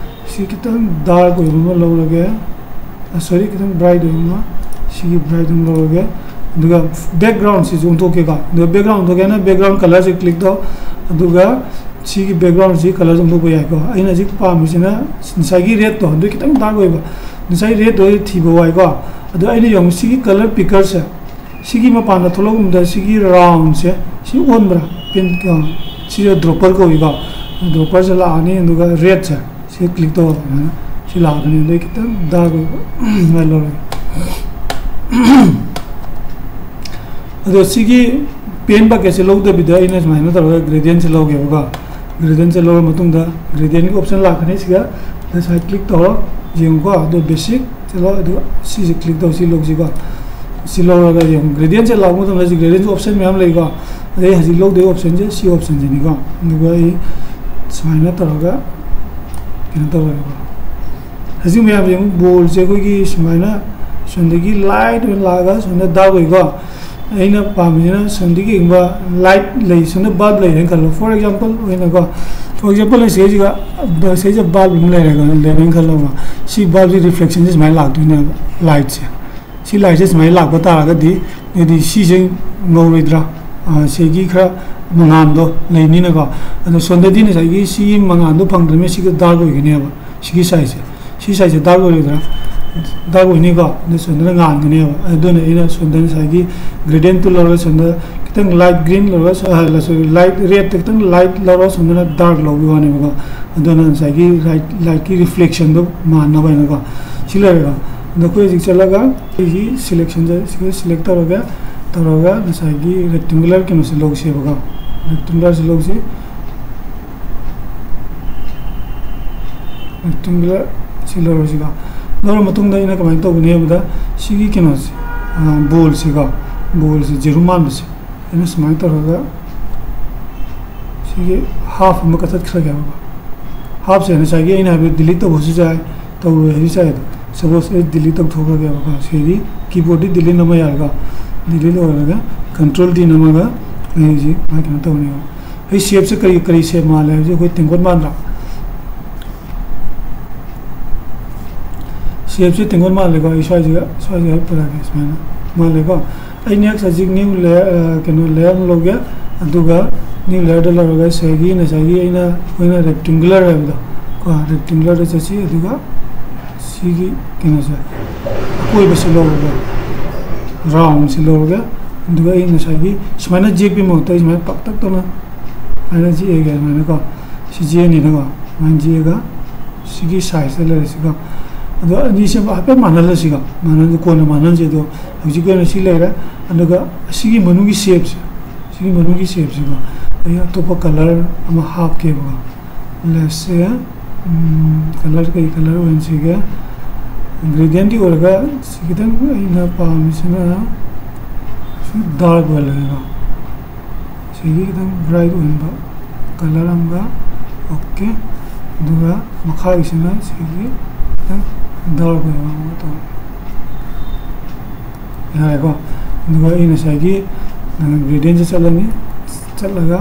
ꯁꯤ ꯈꯤꯇꯪ ꯗꯥꯔꯛ ꯑꯣꯏꯕ ꯑꯃ ꯂꯧꯔꯒꯦ, ꯁꯣꯔꯤ, ꯈꯤꯇꯪ ꯕ꯭ꯔꯥꯏꯠ ꯑꯣꯏꯕ ꯑꯃ, ꯁꯤꯒꯤ ꯕ꯭ꯔꯥꯏꯠ ꯑꯃ ꯂꯧꯔꯒꯦ꯫ ꯑꯗꯨꯒ ꯕꯦꯛꯒ꯭ꯔꯥꯎꯟꯁꯤꯁꯨ ꯑꯣꯟꯊꯣꯛꯀꯦꯀꯣ꯫ ꯑꯗꯨꯒ ꯕꯦꯛꯒ꯭ꯔꯥꯎꯟ ꯑꯣꯟꯊꯣꯛꯀꯦ ꯍꯥꯏꯅ ꯕꯦꯛꯒ꯭ꯔꯥꯎꯟ ꯀꯂꯔꯁꯦ ꯀ꯭ꯂꯤꯛ ꯇꯧ꯫ ꯑꯗꯨꯒ ꯁꯤꯒꯤ ꯕꯦꯛꯒ꯭ꯔꯥꯎꯟꯁꯤ ꯀꯂꯔꯁꯦ ꯑꯣꯟꯊꯣꯛꯄ ꯌꯥꯏꯀꯣ꯫ ꯑꯩꯅ ꯍꯧꯖꯤꯛ ꯄꯥꯝꯃꯤꯁꯤꯅ ꯉꯁꯥꯏꯒꯤ ꯔꯦꯠꯇꯣ, ꯑꯗꯨ ꯈꯤꯇꯪ ꯗꯥꯔꯛ ꯑꯣꯏꯕ, ꯉꯁꯥꯏ ꯔꯦꯠꯇꯣ ꯊꯤꯕ ꯋꯥꯏꯀꯣ꯫ ꯑꯗꯣ ꯑꯩꯅ ꯌꯦꯡꯉꯨ, ꯁꯤꯒꯤ ꯀꯂꯔ ꯄꯤꯀꯔꯁꯦ, ꯁꯤꯒꯤ ꯃꯄꯥꯟꯗ ꯊꯣꯛꯂꯛꯄꯗ ꯁꯤꯒꯤ ꯔꯥꯎꯟꯁꯦ ꯁꯤ ꯑꯣꯟꯕ꯭ꯔꯥ? ꯄꯦꯟ, ꯑ, ꯁꯤꯁꯦ ꯗ꯭ꯔꯣꯄꯔ ꯀꯧꯏꯀꯣ꯫ ꯗ꯭ꯔꯣꯄꯔꯁꯦ ꯂꯥꯛꯑꯅꯤ, ꯑꯗꯨꯒ ꯔꯦꯠꯁꯦ ꯁꯤ ꯀ꯭ꯂꯤꯛ ꯇꯧꯔꯒ ꯁꯨꯃꯥꯏꯅ ꯁꯤ ꯂꯥꯛꯀꯅꯤ꯫ ꯑꯗꯩ ꯈꯤꯇꯪ ꯗꯥꯔꯛ ꯑꯣꯏꯕ ꯁꯨꯃꯥꯏꯅ ꯂꯧꯔꯒꯦ꯫ ꯑꯗꯣ ꯁꯤꯒꯤ ꯄꯦꯟ ꯕꯀꯦꯠꯁꯦ ꯂꯧꯗꯕꯤꯗ ꯑꯩꯅ ꯁꯨꯃꯥꯏꯅ ꯇꯧꯔꯒ ꯒ꯭ꯔꯦꯗꯤꯌꯦꯟꯁꯦ ꯂꯧꯒꯦꯕꯀꯣ꯫ ꯒ꯭ꯔꯦꯗꯤꯌꯦꯟꯁꯦ ꯂꯧꯔ ꯃꯇꯨꯡꯗ ꯒ꯭ꯔꯦꯗꯤꯌꯦꯟꯒꯤ ꯑꯣꯞꯁꯟ ꯂꯥꯛꯀꯅꯤ꯫ ꯁꯤꯗ ꯉꯁꯥꯏ ꯀ꯭ꯂꯤꯛ ꯇꯧꯔꯣ, ꯌꯦꯡꯉꯨꯀꯣ꯫ ꯑꯗꯣ ꯕꯦꯁꯤꯛ ꯆꯠꯂꯣ, ꯑꯗꯨ ꯁꯤꯁꯦ ꯀ꯭ꯂꯤꯛ ꯇꯧ, ꯁꯤ ꯂꯧꯁꯤꯀꯣ꯫ ꯁꯤ ꯂꯧꯔꯒ ꯌꯦꯡꯉꯨ, ꯒ꯭ꯔꯦꯗꯤꯌꯦꯟꯁꯦ ꯂꯥꯛꯄ ꯃꯇꯝꯗ ꯁꯤ ꯒ꯭ꯔꯦꯗꯤꯌꯦꯟꯁ ꯑꯣꯞꯁꯟ ꯃꯌꯥꯝ ꯂꯩꯀꯣ꯫ ꯑꯗꯩ ꯍꯧꯖꯤꯛ ꯂꯧꯗꯣꯏ ꯑꯣꯞꯁꯟꯁꯦ ꯁꯤ ꯑꯣꯞꯁꯟꯁꯤꯅꯤꯀꯣ꯫ ꯑꯗꯨꯒ ꯑꯩ ꯁꯨꯃꯥꯏꯅ ꯇꯧꯔꯒ ꯀꯩꯅꯣ ꯇꯧꯔꯒꯦꯀꯣ꯫ ꯍꯧꯖꯤꯛ ꯃꯌꯥꯝ ꯌꯦꯡꯉꯨ, ꯕꯣꯜꯁꯦ ꯑꯩꯈꯣꯏꯒꯤ ꯁꯨꯃꯥꯏꯅ ꯁꯣꯝꯗꯒꯤ ꯂꯥꯏꯠ ꯑꯣꯏꯅ ꯂꯥꯛꯑꯒ ꯁꯣꯝꯗ ꯗꯥꯔꯛ ꯑꯣꯏꯀꯣ꯫ ꯑꯩꯅ ꯄꯥꯝꯃꯤꯁꯤꯅ ꯁꯣꯝꯗꯒꯤ ꯀꯩꯒꯨꯝꯕ ꯂꯥꯏꯠ ꯂꯩ, ꯁꯣꯝꯗ ꯕꯜꯕ ꯂꯩꯔꯦꯅ ꯈꯜꯂꯣ꯫ ꯐꯣꯔ ꯑꯦꯛꯖꯥꯝꯄꯜ ꯑꯣꯏꯅꯀꯣ, ꯐꯣꯔ ꯑꯦꯛꯖꯥꯝꯄꯜ ꯑꯩ ꯁꯤꯗꯩꯁꯤꯒ, ꯁꯤꯗꯩꯁꯤꯗ ꯕꯜꯕ ꯑꯃ ꯂꯩꯔꯦꯀꯣ, ꯂꯩꯔꯦꯅ ꯈꯜꯂꯣꯕ꯫ ꯁꯤ ꯕꯜꯕꯁꯤ ꯔꯤꯐ꯭ꯂꯦꯛꯁꯟꯁꯦ ꯁꯨꯃꯥꯏꯅ ꯂꯥꯛꯇꯣꯏꯅꯦꯕ, ꯂꯥꯏꯠꯁꯦ꯫ ꯁꯤ ꯂꯥꯏꯠꯁꯦ ꯁꯨꯃꯥꯏꯅ ꯂꯥꯛꯄ ꯇꯥꯔꯒꯗꯤ, ꯑꯗꯨꯗꯤ ꯁꯤꯁꯦ ꯉꯧꯔꯣꯏꯗ꯭ꯔꯥ? ꯑꯥ, ꯁꯤꯒꯤ ꯈꯔ ꯃꯉꯥꯜꯗꯣ ꯂꯩꯅꯤꯅꯀꯣ꯫ ꯑꯗꯣ ꯁꯣꯝꯗꯗꯤ ꯉꯁꯥꯏꯒꯤ ꯁꯤꯒꯤ ꯃꯉꯥꯜꯗꯣ ꯐꯪꯗ꯭ꯔꯕꯅꯤꯅ ꯁꯤꯒ ꯗꯥꯔꯛ ꯑꯣꯏꯒꯅꯦꯕ꯫ ꯁꯤꯒꯤ ꯁꯥꯏꯖꯁꯦ, ꯁꯤ ꯁꯥꯏꯖꯁꯦ ꯗꯥꯔꯛ ꯑꯣꯏꯔꯣꯏꯗ꯭ꯔꯥ? ꯗꯥꯔꯛ ꯑꯣꯏꯅꯤꯀꯣ꯫ ꯑꯗꯣ ꯁꯣꯝꯗꯅ ꯉꯥꯟꯒꯅꯦꯕ꯫ ꯑꯗꯨꯅ ꯑꯩꯅ ꯁꯣꯝꯗ ꯉꯁꯥꯏꯒꯤ ꯒ꯭ꯔꯦꯗꯤꯌꯦꯟꯠꯇꯨ ꯂꯧꯔꯒ ꯁꯣꯝꯗ ꯈꯤꯇꯪ ꯂꯥꯏꯠ ꯒ꯭ꯔꯤꯟ ꯂꯧꯔꯒ, ꯑ, ꯁꯣꯔꯤ, ꯂꯥꯏꯠ ꯔꯦꯗꯇ ꯈꯤꯇꯪ ꯂꯥꯏꯠ ꯂꯧꯔꯒ ꯁꯣꯝꯗꯅ ꯗꯥꯔꯛ ꯂꯧꯕꯒꯤ ꯋꯥꯅꯦꯕꯀꯣ꯫ ꯑꯗꯨꯅ ꯉꯁꯥꯏꯒꯤ ꯂꯥꯏꯠ, ꯂꯥꯏꯠꯀꯤ ꯔꯤꯐ꯭ꯂꯦꯛꯁꯟꯗꯣ ꯃꯥꯟꯅꯕ ꯍꯥꯏꯅꯀꯣ꯫ ꯁꯤ ꯂꯩꯔꯦꯀꯣ꯫ ꯑꯗꯣ ꯑꯩꯈꯣꯏ ꯍꯧꯖꯤꯛ ꯆꯠꯂꯒ ꯑꯩꯒꯤ ꯁꯦꯂꯦꯛꯁꯟꯁꯦ ꯁꯤꯒ ꯁꯦꯂꯦꯛ ꯇꯧꯔꯒ, ꯇꯧꯔꯒ ꯉꯁꯥꯏꯒꯤ ꯔꯦꯛꯇꯦꯡꯒꯨꯂꯔ ꯀꯩꯅꯣꯁꯦ ꯂꯧꯁꯦꯕꯀꯣ꯫ ꯔꯦꯛꯇꯦꯡꯒꯨꯂꯔꯁꯦ ꯂꯧꯁꯤ꯫ ꯔꯦꯛꯇꯦꯡꯒꯨꯂꯔ ꯁꯤ ꯂꯧꯔꯁꯤꯀꯣ꯫ ꯂꯧꯔ ꯃꯇꯨꯡꯗ ꯑꯩꯅ ꯀꯃꯥꯏꯅ ꯇꯧꯒꯅꯤ ꯍꯥꯏꯕꯗ, ꯁꯤꯒꯤ ꯀꯩꯅꯣꯁꯦ, ꯑ, ꯕꯣꯜꯁꯤꯀꯣ, ꯕꯣꯜꯁꯦ ꯖꯦꯔꯣ ꯃꯥꯟꯕꯁꯦ ꯑꯩꯅ ꯁꯨꯃꯥꯏꯅ ꯇꯧꯔꯒ ꯁꯤꯒꯤ ꯍꯥꯐ ꯑꯃ ꯀꯛꯊꯠꯈ꯭ꯔꯒꯦꯕꯀꯣ꯫ ꯍꯥꯐꯁꯦ ꯉꯁꯥꯏꯒꯤ ꯑꯩꯅ ꯍꯥꯏꯕꯗ ꯗꯤꯂꯤꯠ ꯇꯧꯕꯁꯨ ꯌꯥꯏ, ꯇꯧꯔꯣꯏ ꯍꯥꯏꯕꯁꯨ ꯌꯥꯏ꯫ ꯑꯗꯣ ꯁꯄꯣꯁ ꯑꯩ ꯗꯤꯂꯤꯠ ꯇꯧꯊꯣꯛꯈ꯭ꯔꯒꯦꯕꯀꯣ꯫ ꯁꯤꯗꯤ ꯀꯤꯕꯣꯔꯗꯇꯤ ꯗꯤꯂꯤꯠ ꯅꯝꯕ ꯌꯥꯔꯦꯀꯣ꯫ ꯗꯤꯂꯤꯠ ꯑꯣꯏꯔꯒ ꯀꯟꯇ꯭ꯔꯣꯜ ꯗꯤ ꯅꯝꯃꯒ ꯑꯩ ꯍꯧꯖꯤꯛ ꯃꯥꯏ ꯀꯩꯅꯣ ꯇꯧꯅꯦꯕ꯫ ꯑꯩ ꯁꯦꯞꯁꯦ ꯀꯔꯤ ꯀꯔꯤ ꯁꯦꯞ ꯃꯥꯜꯂꯦ ꯍꯥꯏꯕꯁꯦ ꯑꯩꯈꯣꯏ ꯇꯦꯡꯀꯣꯠ ꯃꯥꯟꯗ꯭ꯔꯥ? ꯁꯦꯞꯁꯦ ꯇꯦꯡꯀꯣꯠ ꯃꯥꯜꯂꯦꯀꯣ꯫ ꯑꯩ ꯁ꯭ꯋꯥꯏꯁꯤꯒ ꯁ꯭ꯋꯥꯏꯁꯤꯒ ꯍꯥꯏ ꯄꯨꯔꯛꯑꯒꯦ ꯁꯨꯃꯥꯏꯅ ꯃꯥꯜꯂꯦꯀꯣ꯫ ꯑꯩ ꯅꯦꯛꯁ ꯍꯧꯖꯤꯛ ꯅ꯭ꯌꯨ ꯂꯦꯌꯔ, ꯀꯩꯅꯣ ꯂꯦꯌꯔ ꯑꯃ ꯂꯧꯒꯦ꯫ ꯑꯗꯨꯒ ꯅ꯭ꯌꯨ ꯂꯦꯌꯔꯗ ꯂꯧꯔꯒ ꯁꯤꯒꯤ ꯉꯁꯥꯏꯒꯤ ꯑꯩꯅ ꯑꯩꯈꯣꯏꯅ ꯔꯦꯛꯇꯦꯡꯒꯨꯂꯔ ꯍꯥꯏꯕꯗꯣ ꯀꯣ, ꯔꯦꯛꯇꯦꯡꯒꯨꯂꯔꯗ ꯆꯠꯁꯤ꯫ ꯑꯗꯨꯒ ꯁꯤꯒꯤ ꯀꯩꯅꯣꯁꯦ ꯑꯀꯣꯏꯕꯁꯤ ꯂꯧꯔꯒ ꯔꯥꯎꯟꯁꯤ ꯂꯧꯔꯒ ꯑꯗꯨꯒ ꯑꯩ ꯉꯁꯥꯏꯒꯤ ꯁꯨꯃꯥꯏꯅ ꯌꯦꯛꯄꯒꯤ ꯃꯍꯨꯠꯇ ꯑꯩ ꯁꯨꯃꯥꯏꯅ ꯄꯥꯛꯇꯛ ꯇꯧꯅ ꯁꯨꯃꯥꯏꯅ ꯌꯦꯛꯑꯒꯦ꯫ ꯁꯨꯃꯥꯏꯅꯀꯣ ꯁꯤ ꯌꯦꯛꯑꯅꯤꯅꯀꯣ꯫ ꯁꯨꯃꯥꯏꯅ ꯌꯦꯛꯑꯒ ꯁꯤꯒꯤ ꯁꯥꯏꯖꯇ ꯂꯩꯔꯁꯤꯀꯣ꯫ ꯑꯗꯣ ꯑꯅꯤꯁꯦ ꯍꯥꯏꯐꯦꯠ ꯃꯥꯟꯅꯍꯜꯂꯁꯤꯀꯣ꯫ ꯃꯥꯟꯅꯍꯜꯂꯁꯤ, ꯀꯣꯟꯅ ꯃꯥꯟꯅꯍꯜꯁꯤ꯫ ꯑꯗꯣ ꯍꯧꯖꯤꯛꯀꯤ ꯑꯣꯏꯅ ꯁꯤ ꯂꯩꯔꯦ꯫ ꯑꯗꯨꯒ ꯑꯁꯤꯒꯤ ꯃꯅꯨꯡꯒꯤ ꯁꯦꯞꯁꯦ, ꯁꯤꯒꯤ ꯃꯅꯨꯡꯒꯤ ꯁꯦꯞꯁꯤꯀꯣ ꯑꯩ ꯑꯇꯣꯞꯄ ꯀꯂꯔ ꯑꯃ ꯍꯥꯞꯀꯦꯕꯀꯣ꯫ ꯂꯦꯠꯁꯦ ꯀꯂꯔ ꯀꯩ ꯀꯂꯔ ꯑꯣꯏꯍꯟꯁꯤꯒꯦ? ꯒ꯭ꯔꯦꯗꯤꯌꯦꯟꯠꯀꯤ ꯑꯣꯏꯔꯒ ꯁꯤ ꯈꯤꯇꯪ ꯑꯩꯅ ꯄꯥꯝꯃꯤꯁꯤꯅ ꯗꯥꯔꯛ ꯑꯣꯏꯍꯜꯂꯒꯦꯀꯣ꯫ ꯁꯤꯒꯤ ꯈꯤꯇꯪ ꯕ꯭ꯔꯥꯏꯠ ꯑꯣꯏꯍꯟꯕ ꯀꯂꯔ ꯑꯃꯒ꯫ ꯑꯣꯀꯦ꯫ ꯑꯗꯨꯒ ꯃꯈꯥꯒꯤꯁꯤꯅ ꯁꯤꯒꯤ ꯈꯤꯇꯪ ꯗꯥꯔꯛ ꯑꯣꯏꯍꯟꯕ ꯑꯃꯒ ꯇꯧꯔꯦ꯫ ꯌꯥꯔꯦꯀꯣ꯫ ꯑꯗꯨꯒ ꯑꯩ ꯉꯁꯥꯏꯒꯤ ꯒ꯭ꯔꯦꯗꯤꯌꯦꯟꯠꯁꯦ ꯆꯠꯂꯅꯤ꯫ ꯆꯠꯂꯒ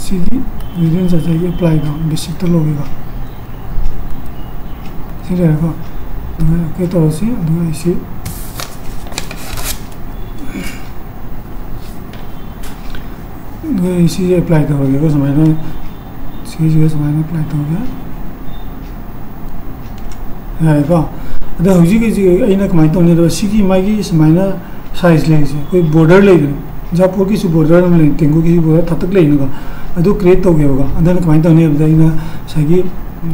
ꯁꯤꯒꯤ ꯒ꯭ꯔꯦꯗꯤꯌꯦꯟꯠ ꯉꯁꯥꯏꯒꯤ ꯑꯦꯄ꯭ꯂꯥꯏꯗꯣ ꯕꯦꯁꯤꯛꯇ ꯂꯧꯒꯦꯀꯣ꯫ ꯁꯤ ꯂꯩꯔꯦꯀꯣ꯫ ꯑꯗꯨꯒ ꯑꯣꯀꯦ ꯇꯧꯔꯁꯤ꯫ ꯑꯗꯨꯒ ꯑꯩ ꯁꯤ ꯑꯗꯨꯒ ꯑꯩ ꯁꯤꯁꯦ ꯑꯦꯄ꯭ꯂꯥꯏ ꯇꯧꯔꯒꯦꯀꯣ꯫ ꯁꯨꯃꯥꯏꯅ ꯁꯤꯁꯤꯒ ꯁꯨꯃꯥꯏꯅ ꯑꯦꯄ꯭ꯂꯥꯏ ꯇꯧꯔꯒꯦ꯫ ꯌꯥꯔꯦꯀꯣ꯫ ꯑꯗꯣ ꯍꯧꯖꯤꯛ ꯍꯧꯖꯤꯛ ꯑꯩꯅ ꯀꯃꯥꯏꯅ ꯇꯧꯅꯤ ꯍꯥꯏꯕꯗ ꯁꯤꯒꯤ ꯃꯥꯒꯤ ꯁꯨꯃꯥꯏꯅ ꯁꯥꯏꯖ ꯂꯩꯔꯤꯁꯦ ꯑꯩꯈꯣꯏ ꯕꯣꯔꯗꯔ ꯂꯩꯗꯅ, ꯖꯥꯄꯣꯔꯒꯤꯁꯨ ꯕꯣꯔꯗꯔ ꯑꯃ ꯂꯩ, ꯇꯦꯡꯒꯨꯒꯤꯁꯨ ꯕꯣꯔꯗꯔ ꯊꯥꯇꯛ ꯂꯩꯅꯀꯣ꯫ ꯑꯗꯨ ꯀ꯭ꯔꯤꯌꯦꯠ ꯇꯧꯒꯦꯕꯀꯣ꯫ ꯑꯗꯨꯅ ꯀꯃꯥꯏꯅ ꯇꯧꯅꯤ ꯍꯥꯏꯕꯗ ꯑꯩꯅ ꯉꯁꯥꯏꯒꯤ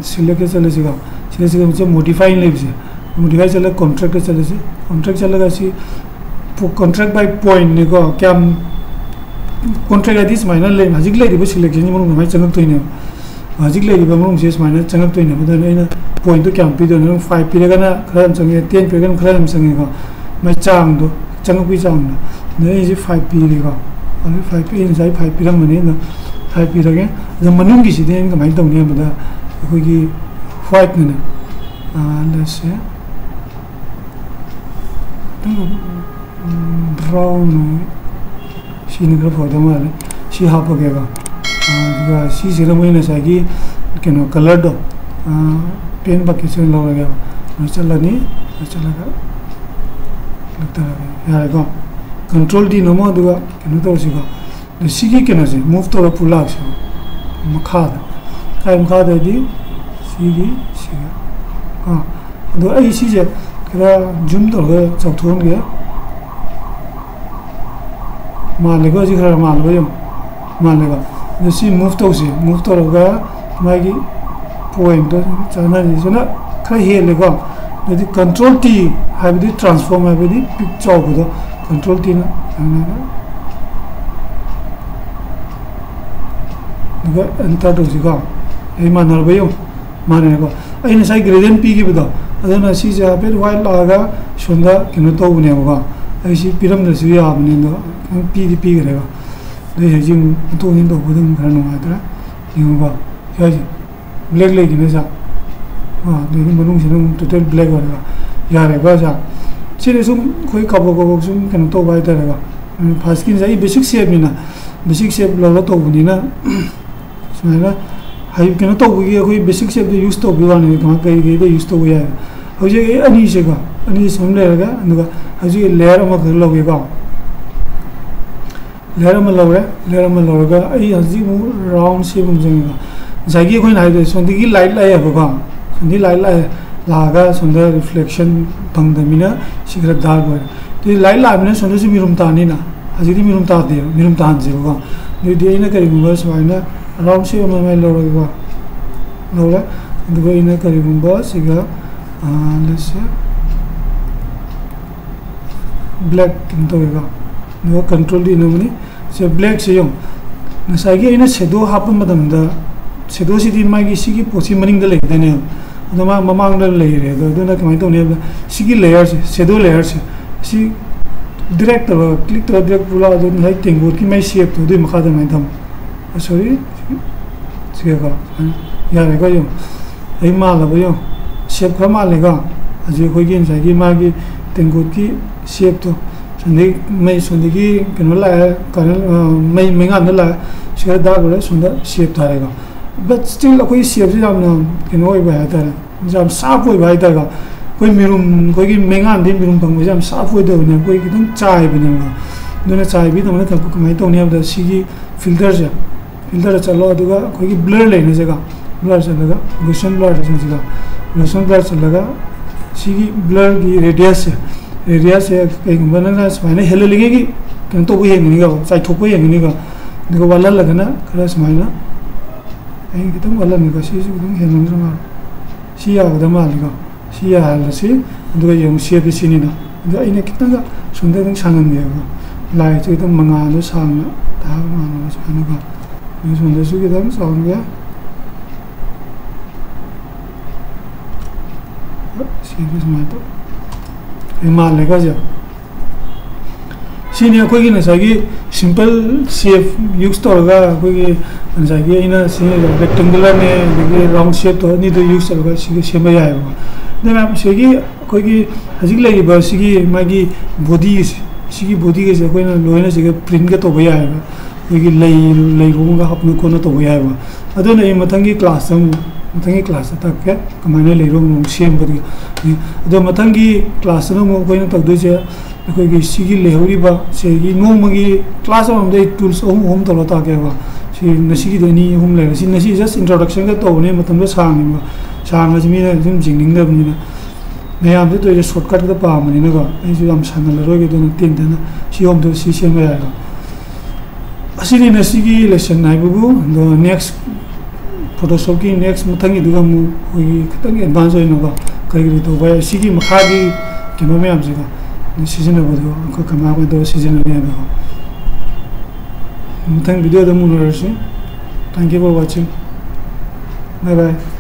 ꯁꯤꯂꯦꯛꯇ ꯆꯠꯂꯁꯤꯀꯣ꯫ ꯁꯤꯂꯦꯛꯁꯤꯗ ꯃꯣꯗꯤꯐꯥꯏ ꯂꯩꯕꯁꯦ, ꯃꯣꯗꯤꯐꯥꯏ ꯆꯠꯂꯒ ꯀꯣꯟꯇ꯭ꯔꯦꯛꯇ ꯆꯠꯂꯁꯤ꯫ ꯀꯣꯟꯇ꯭ꯔꯦꯛ ꯆꯠꯂꯒ ꯁꯤ ꯀꯣꯟꯇ꯭ꯔꯦꯛ ꯕꯥꯏ ꯄꯣꯏꯟꯠꯅꯤꯀꯣ꯫ ꯀꯌꯥꯝ ꯀꯣꯟꯇ꯭ꯔꯦꯛ ꯍꯥꯏꯗꯤ ꯁꯨꯃꯥꯏꯅ ꯂꯩ, ꯍꯧꯖꯤꯛ ꯂꯩꯔꯤꯕ ꯁꯤꯂꯦꯛꯁꯟꯒꯤ ꯃꯅꯨꯡꯗ ꯁꯨꯃꯥꯏꯅ ꯆꯪꯉꯛꯇꯣꯏꯅꯦꯕ꯫ ꯍꯧꯖꯤꯛ ꯂꯩꯔꯤꯕ ꯃꯅꯨꯡꯁꯦ ꯁꯨꯃꯥꯏꯅ ꯆꯪꯉꯛꯇꯣꯏꯅꯦꯕ꯫ ꯑꯗꯨꯅ ꯑꯩꯅ ꯄꯣꯏꯟꯠꯇꯣ ꯀꯌꯥꯝ ꯄꯤꯗꯣꯏꯅꯣ? ꯅꯪ ꯐꯥꯏꯚ ꯄꯤꯔꯒꯅ ꯈꯔ ꯌꯥꯝ ꯆꯪꯉꯦ, ꯇꯦꯟ ꯄꯤꯔꯒꯅ ꯈꯔ ꯌꯥꯝ ꯆꯪꯉꯦꯀꯣ꯫ ꯃꯥꯏ ꯆꯥꯡꯗꯣ, ꯆꯪꯉꯛꯄꯒꯤ ꯆꯥꯡꯗꯣ꯫ ꯑꯗ ꯑꯩꯁꯦ ꯐꯥꯏꯚ ꯄꯤꯔꯦꯀꯣ꯫ ꯑꯗꯨ ꯐꯥꯏꯚ ꯄꯤ-, ꯑꯩ ꯉꯁꯥꯏ ꯐꯥꯏꯚ ꯄꯤꯔꯝꯕꯅꯤ, ꯑꯗꯣ ꯐꯥꯏꯚ ꯄꯤꯔꯒꯦ꯫ ꯑꯗꯣ ꯃꯅꯨꯡꯒꯤꯁꯤꯗꯤ ꯑꯩꯅ ꯀꯃꯥꯏꯅ ꯇꯧꯅꯤ ꯍꯥꯏꯕꯗ ꯑꯩꯈꯣꯏꯒꯤ ꯋꯥꯏꯠꯅꯅꯦ, ꯑꯥ, ꯂꯦꯠꯁ ꯁꯦ, ꯈꯤꯇꯪ, ꯎꯝ, ꯕ꯭ꯔꯥꯎꯟ ꯑꯣꯏ꯫ ꯁꯤꯅ ꯈꯔ ꯐꯒꯗꯧ ꯃꯥꯜꯂꯦ꯫ ꯁꯤ ꯍꯥꯞꯄꯒꯦꯕ꯫ ꯑꯗꯨꯒ ꯁꯤꯁꯤꯅ ꯃꯣꯏ ꯉꯁꯥꯏꯒꯤ ꯀꯩꯅꯣ ꯀꯂꯔꯗꯣ, ꯄꯦꯟ ꯕꯛꯀꯦꯠꯁꯤ ꯑꯣꯏꯅ ꯂꯧꯔꯒꯦꯕ꯫ ꯑꯗꯨ ꯆꯠꯂꯅꯤ, ꯑꯗꯨ ꯆꯠꯂꯒ ꯂꯧꯊꯔꯒꯦ꯫ ꯌꯥꯔꯦꯀꯣ? ꯀꯟꯇ꯭ꯔꯣꯜ ꯗꯤ ꯅꯝꯃꯣ, ꯑꯗꯨꯒ ꯀꯩꯅꯣ ꯇꯧꯔꯁꯤꯀꯣ꯫ ꯑꯗ ꯁꯤꯒꯤ ꯀꯩꯅꯣꯁꯦ ꯃꯨꯚ ꯇꯧꯔ ꯄꯨ ꯂꯥꯛꯁꯦꯕ ꯃꯈꯥꯗ꯫ ꯀꯥꯏ ꯃꯈꯥꯗꯗꯤ ꯁꯤꯒꯤ, ꯁꯤꯒ꯫ ꯑꯥ, ꯑꯗꯣ ꯑꯩ ꯁꯤꯁꯦ ꯈꯔ ꯖꯨꯝ ꯇꯧꯔꯒ ꯆꯥꯎꯊꯣꯛꯍꯟꯒꯦ꯫ ꯃꯥꯜꯂꯦꯀꯣ? ꯁꯤ ꯈꯔ ꯃꯥꯜꯂꯦꯀꯣ? ꯌꯦꯡꯉꯣ, ꯃꯥꯜꯂꯦꯀꯣ? ꯑꯗꯣ ꯁꯤ ꯃꯨꯚ ꯇꯧꯁꯦ꯫ ꯃꯨꯚ ꯇꯧꯔꯒ ꯃꯥꯒꯤ ꯄꯣꯏꯟꯠꯇꯣ ꯆꯠꯅꯔꯤꯁꯤꯅ ꯈꯔ ꯍꯦꯜꯂꯦꯀꯣ? ꯑꯗꯨꯗꯤ ꯀꯟꯇ꯭ꯔꯣꯜ ꯇꯤ ꯍꯥꯏꯕꯗꯤ ꯇ꯭ꯔꯥꯟꯁꯐꯣꯔꯝ ꯍꯥꯏꯕꯗꯤ ꯄꯤꯛ ꯆꯥꯎꯕꯗꯣ, ꯀꯟꯇ꯭ꯔꯣꯜ ꯇꯤꯅ ꯁꯨꯃꯥꯏꯅ꯫ ꯑꯗꯨꯒ ꯑꯦꯟꯇꯔ ꯇꯧꯁꯤꯀꯣ꯫ ꯑꯩ ꯃꯥꯟꯅꯔꯕ ꯌꯦꯡꯉꯣ꯫ ꯃꯥꯟꯅꯔꯦꯀꯣ? ꯑꯩ ꯉꯁꯥꯏ ꯒ꯭ꯔꯦꯗꯤꯌꯦꯟꯠ ꯄꯤꯈꯤꯕꯗꯣ, ꯑꯗꯨꯅ ꯁꯤꯁꯦ ꯍꯥꯏꯐꯦꯠ ꯋꯥꯏꯠ ꯂꯥꯛꯑꯒ ꯁꯣꯝꯗ ꯀꯩꯅꯣ ꯇꯧꯕꯅꯦꯕꯀꯣ꯫ ꯑꯩ ꯁꯤ ꯄꯤꯔꯝꯗ꯭ꯔꯁꯨ ꯌꯥꯕꯅꯦ, ꯑꯗꯣ ꯄꯤꯗꯤ ꯄꯤꯈ꯭ꯔꯦꯀꯣ꯫ ꯑꯗꯨ ꯍꯧꯖꯤꯛ ꯑꯃꯨꯛ ꯑꯣꯟꯊꯣꯛ ꯑꯣꯟꯁꯤꯟ ꯇꯧꯕꯗ ꯑꯃꯨꯛ ꯈꯔ ꯅꯨꯡꯉꯥꯏꯇ꯭ꯔꯦ꯫ ꯌꯦꯡꯉꯨꯀꯣ, ꯁꯤ ꯍꯥꯏꯁꯦ ꯕ꯭ꯂꯦꯛ ꯂꯩꯈꯤꯅꯦ ꯁꯦ꯫ ꯑꯥ, ꯑꯗꯨꯗꯤ ꯃꯅꯨꯡꯁꯤꯅ ꯑꯃꯨꯛ ꯇꯣꯇꯦꯜ ꯕ꯭ꯂꯦꯛ ꯑꯣꯏꯔꯒ ꯌꯥꯔꯦꯀꯣ ꯁꯦ꯫ ꯁꯤꯗꯤ ꯁꯨꯝ ꯑꯩꯈꯣꯏ ꯀꯥꯕꯛ ꯀꯥꯕꯛ ꯁꯨꯝ ꯀꯩꯅꯣ ꯇꯧꯕ ꯍꯥꯏꯇꯥꯔꯦꯀꯣ꯫ ꯐꯥꯔꯁ ꯁ꯭ꯀꯤꯟꯁꯦ ꯑꯩ ꯕꯦꯁꯤꯛ ꯁꯦꯞꯅꯤꯅ, ꯕꯦꯁꯤꯛ ꯁꯦꯞ ꯂꯧꯔ ꯇꯧꯕꯅꯤꯅ ꯁꯨꯃꯥꯏꯅ ꯍꯥꯏ-, ꯀꯩꯅꯣ ꯇꯧꯕꯒꯤ ꯑꯩꯈꯣꯏ ꯕꯦꯁꯤꯛ ꯁꯦꯞꯇ ꯌꯨꯁ ꯇꯧꯕꯒꯤ ꯋꯥꯅꯤ, ꯀꯃꯥꯏ ꯀꯩ ꯀꯩꯗ ꯌꯨꯁ ꯇꯧꯕ ꯌꯥꯏ꯫ ꯍꯧꯖꯤꯛ ꯑꯩ ꯑꯅꯤꯁꯦꯀꯣ, ꯑꯅꯤꯁꯦ ꯑꯃ ꯂꯩꯔꯒ, ꯑꯗꯨꯒ ꯍꯧꯖꯤꯛ ꯂꯦꯌꯔ ꯑꯃꯈꯛ ꯂꯧꯒꯦꯀꯣ꯫ ꯂꯦꯌꯔ ꯑꯃ ꯂꯧꯔꯦ꯫ ꯂꯦꯌꯔ ꯑꯃ ꯂꯧꯔꯒ ꯑꯩ ꯍꯧꯖꯤꯛ ꯑꯃꯨꯛ ꯔꯥꯎꯟ ꯁꯦꯞ ꯑꯃ ꯆꯪꯉꯦꯀꯣ꯫ ꯉꯁꯥꯏꯒꯤ ꯑꯩꯈꯣꯏꯅ ꯍꯥꯏꯗꯣ ꯁꯣꯝꯗꯒꯤ ꯂꯥꯏꯠ ꯂꯥꯛꯑꯦꯕꯀꯣ, ꯁꯣꯝꯗꯒꯤ ꯂꯥꯏꯠ ꯂꯥꯛꯑꯦ, ꯂꯥꯛꯑꯒ ꯁꯣꯝꯗ ꯔꯤꯐ꯭ꯂꯦꯛꯁꯟ ꯐꯪꯗꯕꯅꯤꯅ ꯁꯤ ꯈꯔ ꯗꯥꯔꯛ ꯑꯣꯏꯔꯦ꯫ ꯑꯗꯨꯗꯤ ꯂꯥꯏꯠ ꯂꯥꯛꯑꯕꯅꯤꯅ ꯁꯣꯝꯗꯁꯨ ꯃꯤꯔꯨꯝ ꯇꯥꯅꯤꯅ, ꯍꯧꯖꯤꯛꯇꯤ ꯃꯤꯔꯨꯝ ꯇꯥꯗꯦꯕ, ꯃꯤꯔꯨꯝ ꯇꯥꯍꯟꯁꯦꯕꯀꯣ꯫ ꯑꯗꯨꯗꯤ ꯑꯩꯅ ꯀꯔꯤꯒꯨꯝꯕ ꯁꯨꯃꯥꯏꯅ ꯔꯥꯎꯟ ꯁꯦꯞ ꯑꯃ ꯑꯗꯨꯃꯥꯏꯅ ꯂꯧꯔꯒꯦꯀꯣ꯫ ꯂꯧꯔꯦ꯫ ꯑꯗꯨꯒ ꯑꯩꯅ ꯀꯔꯤꯒꯨꯝꯕ ꯁꯤꯒ, ꯑꯥ, let's say black ꯀꯩꯅꯣ ꯇꯧꯔꯦꯀꯣ꯫ ꯑꯗꯨꯒ ꯀꯟꯇ꯭ꯔꯣꯜ ꯗꯤ ꯅꯝꯃꯅꯤ꯫ ꯁꯦ, ꯕ꯭ꯂꯦꯛꯁꯦ ꯌꯦꯡꯉꯣ꯫ ꯉꯁꯥꯏꯒꯤ ꯑꯩꯅ ꯁꯦꯗꯣ ꯍꯥꯞꯄ ꯃꯇꯝꯗ, ꯁꯦꯗꯣꯁꯤꯗꯤ ꯃꯥꯒꯤ ꯁꯤꯒꯤ ꯄꯣꯠꯁꯤ ꯃꯅꯤꯡꯗ ꯂꯩꯒꯗꯣꯏꯅꯦꯕ꯫ ꯑꯗꯣ ꯃꯥ ꯃꯃꯥꯡꯗ ꯂꯩꯔꯦ꯫ ꯑꯗꯣ ꯑꯗꯨꯅ ꯀꯃꯥꯏꯅ ꯇꯧꯅꯤ ꯍꯥꯏꯕꯗ, ꯁꯤꯒꯤ ꯂꯦꯌꯔꯁꯦ, ꯁꯦꯗꯣ ꯂꯦꯌꯔꯁꯦ, ꯁꯤ ꯗ꯭ꯔꯦꯒ ꯇꯧꯔꯒ, ꯀ꯭ꯂꯤꯛ ꯇꯧꯔꯒ ꯗ꯭ꯔꯦꯒ ꯄꯨꯔ ꯂꯥꯛꯑꯣ꯫ ꯑꯗꯨ ꯉꯁꯥꯏ ꯇꯦꯡꯀꯣꯠꯀꯤ ꯃꯥꯏ ꯁꯦꯞꯇꯣ ꯑꯗꯨꯒꯤ ꯃꯈꯥꯗ ꯑꯗꯨꯃꯥꯏꯅ ꯊꯝꯃꯣ꯫ ꯑ, ꯁꯣꯔꯤ, ꯁꯤꯒꯀꯣ, ꯌꯥꯔꯦꯀꯣ? ꯌꯦꯡꯉꯣ, ꯑꯩ ꯃꯥꯜꯂꯕ ꯌꯦꯡꯉꯣ, ꯁꯦꯞ ꯈꯔ ꯃꯥꯜꯂꯦꯀꯣ? ꯍꯧꯖꯤꯛ ꯑꯩꯈꯣꯏꯒꯤ ꯉꯁꯥꯏꯒꯤ ꯃꯥꯒꯤ ꯇꯦꯡꯀꯣꯠꯀꯤ ꯁꯦꯞꯇꯣ, ꯑꯗꯩ ꯃꯩ ꯁꯣꯝꯗꯒꯤ ꯀꯩꯅꯣ ꯂꯥꯛꯑꯦ, ꯀꯔꯦꯟ, ꯑ, ꯃꯩ, ꯃꯩꯉꯥꯟꯗꯣ ꯂꯥꯛꯑꯦ, ꯁꯤꯗ ꯗꯥꯔꯛ ꯂꯣꯏꯔꯦ, ꯁꯣꯝꯗ ꯁꯦꯞ ꯊꯥꯔꯦꯀꯣ꯫ But still ꯑꯩꯈꯣꯏ ꯁꯦꯞꯁꯤ ꯌꯥꯝꯅ ꯀꯩꯅꯣ ꯑꯣꯏꯕ ꯍꯥꯏꯇꯥꯔꯦ, ꯌꯥꯝ ꯁꯥꯔꯞ ꯑꯣꯏꯕ ꯍꯥꯏꯇꯥꯔꯦꯀꯣ꯫ ꯑꯩꯈꯣꯏ ꯃꯤꯔꯨꯝ, ꯑꯩꯈꯣꯏꯒꯤ ꯃꯩꯉꯥꯟꯗꯤ ꯃꯤꯔꯨꯝ ꯐꯪꯕꯁꯦ ꯌꯥꯝ ꯁꯥꯔꯞ ꯑꯣꯏꯗꯕꯅꯦ, ꯑꯩꯈꯣꯏ ꯈꯤꯇꯪ ꯆꯥꯏꯕꯅꯦꯕ꯫ ꯑꯗꯨꯅ ꯆꯥꯏꯕꯤꯗꯕꯅ ꯀꯃꯥꯏꯅ ꯇꯧꯅꯤ ꯍꯥꯏꯕꯗ, ꯁꯤꯒꯤ ꯐꯤꯜꯇꯔꯁꯦ, ꯐꯤꯜꯇꯔꯗ ꯆꯠꯂꯣ, ꯑꯗꯨꯒ ꯑꯩꯈꯣꯏꯒꯤ ꯕ꯭ꯂꯔ ꯂꯩꯅ ꯖꯒꯥ, ꯕ꯭ꯂꯔ ꯆꯠꯂꯒ ꯒꯣꯁꯟ ꯕ꯭ꯂꯔꯗ ꯆꯠꯁꯤꯀꯣ꯫ ꯒꯣꯁꯟ ꯕ꯭ꯂꯔ ꯆꯠꯂꯒ ꯁꯤꯒꯤ ꯕ꯭ꯂꯔꯒꯤ ꯔꯦꯗꯤꯌꯁꯁꯦ, ꯔꯦꯗꯤꯌꯁꯁꯦ ꯀꯩꯒꯨꯝꯕ ꯅꯪꯅ ꯁꯨꯃꯥꯏꯅ ꯍꯦꯜꯍꯜꯂꯤꯉꯩꯒꯤ ꯀꯩꯅꯣ ꯇꯧꯕ ꯍꯦꯟꯒꯅꯤꯀꯣ, ꯆꯥꯏꯊꯣꯛꯄ ꯍꯦꯟꯒꯅꯤꯀꯣ꯫ ꯑꯗꯨꯒ ꯋꯥꯠꯍꯜꯂꯒꯅ ꯈꯔ ꯁꯨꯃꯥꯏꯅ, ꯑꯩ ꯈꯤꯇꯪ ꯋꯥꯠꯍꯟꯒꯦꯀꯣ, ꯁꯤꯁꯨ ꯈꯤꯇꯪ ꯍꯦꯟꯃꯟꯈ꯭ꯔ ꯃꯥꯜꯂꯦ, ꯁꯤ ꯌꯥꯒꯗꯕ ꯃꯥꯜꯂꯤꯀꯣ꯫ ꯁꯤ ꯌꯥꯍꯜꯂꯁꯤ꯫ ꯑꯗꯨꯒ ꯌꯦꯡꯉꯨ, ꯁꯦꯞꯁꯦ ꯁꯤꯅꯤꯅ꯫ ꯑꯗꯣ ꯑꯩꯅ ꯈꯤꯇꯪꯒ ꯁꯣꯝꯗ ꯑꯗꯨꯝ ꯁꯥꯡꯍꯟꯒꯦꯕꯀꯣ, ꯂꯥꯏꯁꯦ ꯈꯤꯇꯪ ꯃꯉꯥꯜꯗꯣ ꯁꯥꯡꯅ ꯇꯥꯕ ꯃꯥꯟꯅꯕ ꯁꯨꯃꯥꯏꯅꯀꯣ꯫ ꯑꯗꯨ ꯁꯣꯝꯗꯁꯨ ꯈꯤꯇꯪ ꯆꯥꯎꯍꯟꯒꯦ꯫ ꯁꯤꯗꯤ ꯁꯨꯃꯥꯏꯅ ꯇꯧ꯫ ꯑꯩ ꯃꯥꯜꯂꯦꯀꯣ ꯁꯦ꯫ ꯁꯤꯅꯤ ꯑꯩꯈꯣꯏꯒꯤ ꯉꯁꯥꯏꯒꯤ ꯁꯤꯝꯄꯜ ꯁꯦꯞ ꯌꯨꯁ ꯇꯧꯔꯒ, ꯑꯩꯈꯣꯏꯒꯤ ꯉꯁꯥꯏꯒꯤ ꯑꯩꯅ ꯁꯤ ꯔꯦꯛꯇꯦꯡꯒꯨꯂꯔꯅꯦ, ꯑꯗꯒꯤ ꯔꯥꯎꯟ ꯁꯦꯞꯇꯣ ꯑꯅꯤꯗꯣ ꯌꯨꯁ ꯇꯧꯔꯒ ꯁꯤꯒ ꯁꯦꯝꯕ ꯌꯥꯏꯑꯕꯀꯣ꯫ ꯑꯗꯨꯅ ꯁꯤꯒꯤ ꯑꯩꯈꯣꯏꯒꯤ ꯍꯧꯖꯤꯛ ꯂꯩꯔꯤꯕ ꯁꯤꯒꯤ ꯃꯥꯒꯤ ꯕꯣꯗꯤꯁꯦ, ꯁꯤꯒꯤ ꯕꯣꯗꯤꯒꯁꯦ ꯑꯩꯈꯣꯏꯅ ꯂꯣꯏꯅ ꯁꯤꯒ ꯄ꯭ꯔꯤꯟꯒ ꯇꯧꯕ ꯌꯥꯏꯑꯕ꯫ ꯑꯩꯈꯣꯏꯒꯤ ꯂꯩ, ꯂꯩꯔꯣꯡꯒ ꯍꯥꯞꯅ ꯈꯣꯠꯅ ꯇꯧꯕ ꯌꯥꯏꯑꯕ꯫ ꯑꯗꯨꯅ ꯑꯩ ꯃꯊꯪꯒꯤ ꯀ꯭ꯂꯥꯁꯇ ꯑꯃꯨꯛ, ꯃꯊꯪꯒꯤ ꯀ꯭ꯂꯥꯁꯇ ꯇꯥꯛꯀꯦ ꯀꯃꯥꯏꯅ ꯂꯩꯔꯣꯡ ꯑꯃꯨꯛ ꯁꯦꯝꯕꯗꯨ꯫ ꯑꯗꯣ ꯃꯊꯪꯒꯤ ꯀ꯭ꯂꯥꯁꯇꯅ ꯑꯃꯨꯛ ꯑꯩꯈꯣꯏꯅ ꯇꯧꯗꯣꯏꯁꯦ, ꯑꯩꯈꯣꯏꯒꯤ ꯁꯤꯒꯤ ꯂꯩꯍꯧꯔꯤꯕ ꯁꯤꯒꯤ ꯅꯣꯡꯃꯒꯤ ꯀ꯭ꯂꯥꯁ ꯑꯃꯃꯝꯗ ꯑꯩ ꯇꯨꯜꯁ ꯑꯍꯨꯝ ꯑꯍꯨꯝ ꯇꯧꯔ ꯇꯥꯛꯀꯦꯕ꯫ ꯁꯤ ꯉꯁꯤꯒꯤꯗꯤ ꯑꯅꯤ ꯑꯍꯨꯝ ꯂꯩꯔꯦ꯫ ꯁꯤ ꯉꯁꯤ just introductionꯒ ꯇꯧꯕꯅꯦ, ꯃꯇꯝꯗꯣ ꯁꯥꯡꯉꯦꯕ, ꯁꯥꯡꯉꯁꯤ ꯃꯤꯅ ꯑꯗꯨꯝ ꯌꯦꯡꯅꯤꯡꯗꯕꯅꯤꯅ꯫ ꯃꯌꯥꯝꯁꯦ ꯇꯧꯔꯤꯁꯦ shortcutꯇ ꯄꯥꯝꯕꯅꯤꯅꯀꯣ, ꯑꯩꯁꯨ ꯌꯥꯝ ꯁꯥꯡꯍꯜꯂꯔꯣꯏꯒꯦ꯫ ꯑꯗꯨꯅ ꯇꯦꯟ ꯇꯦꯟꯅ ꯁꯤ ꯑꯍꯨꯝꯗꯣ ꯁꯤ ꯁꯦꯝꯕ ꯌꯥꯏꯀꯣ꯫ ꯑꯁꯤꯅꯤ ꯉꯁꯤꯒꯤ lesson ꯍꯥꯏꯕꯕꯨ꯫ ꯑꯗꯣ next Photoshopꯀꯤ next ꯃꯊꯪꯒꯤꯗꯨꯒ ꯑꯃꯨꯛ ꯑꯩꯈꯣꯏꯒꯤ ꯈꯤꯇꯪ advance ꯑꯣꯏꯅꯀꯣ, ꯀꯔꯤ ꯀꯔꯤ ꯇꯧꯕ ꯌꯥꯏ, ꯁꯤꯒꯤ ꯃꯈꯥꯒꯤ ꯀꯩꯅꯣ ꯃꯌꯥꯝꯁꯤꯀꯣ, ꯁꯤꯖꯤꯟꯅꯕꯗꯣ ꯑꯩꯈꯣꯏ ꯀꯃꯥꯏ ꯀꯃꯥꯏꯅ ꯇꯧꯔ ꯁꯤꯖꯤꯟꯅꯅꯤ ꯍꯥꯏꯕꯗꯣ ꯃꯊꯪ videoꯗ ꯑꯃꯨꯛ ꯎꯅꯔꯁꯤ꯫ Thank you for watching. Bye bye.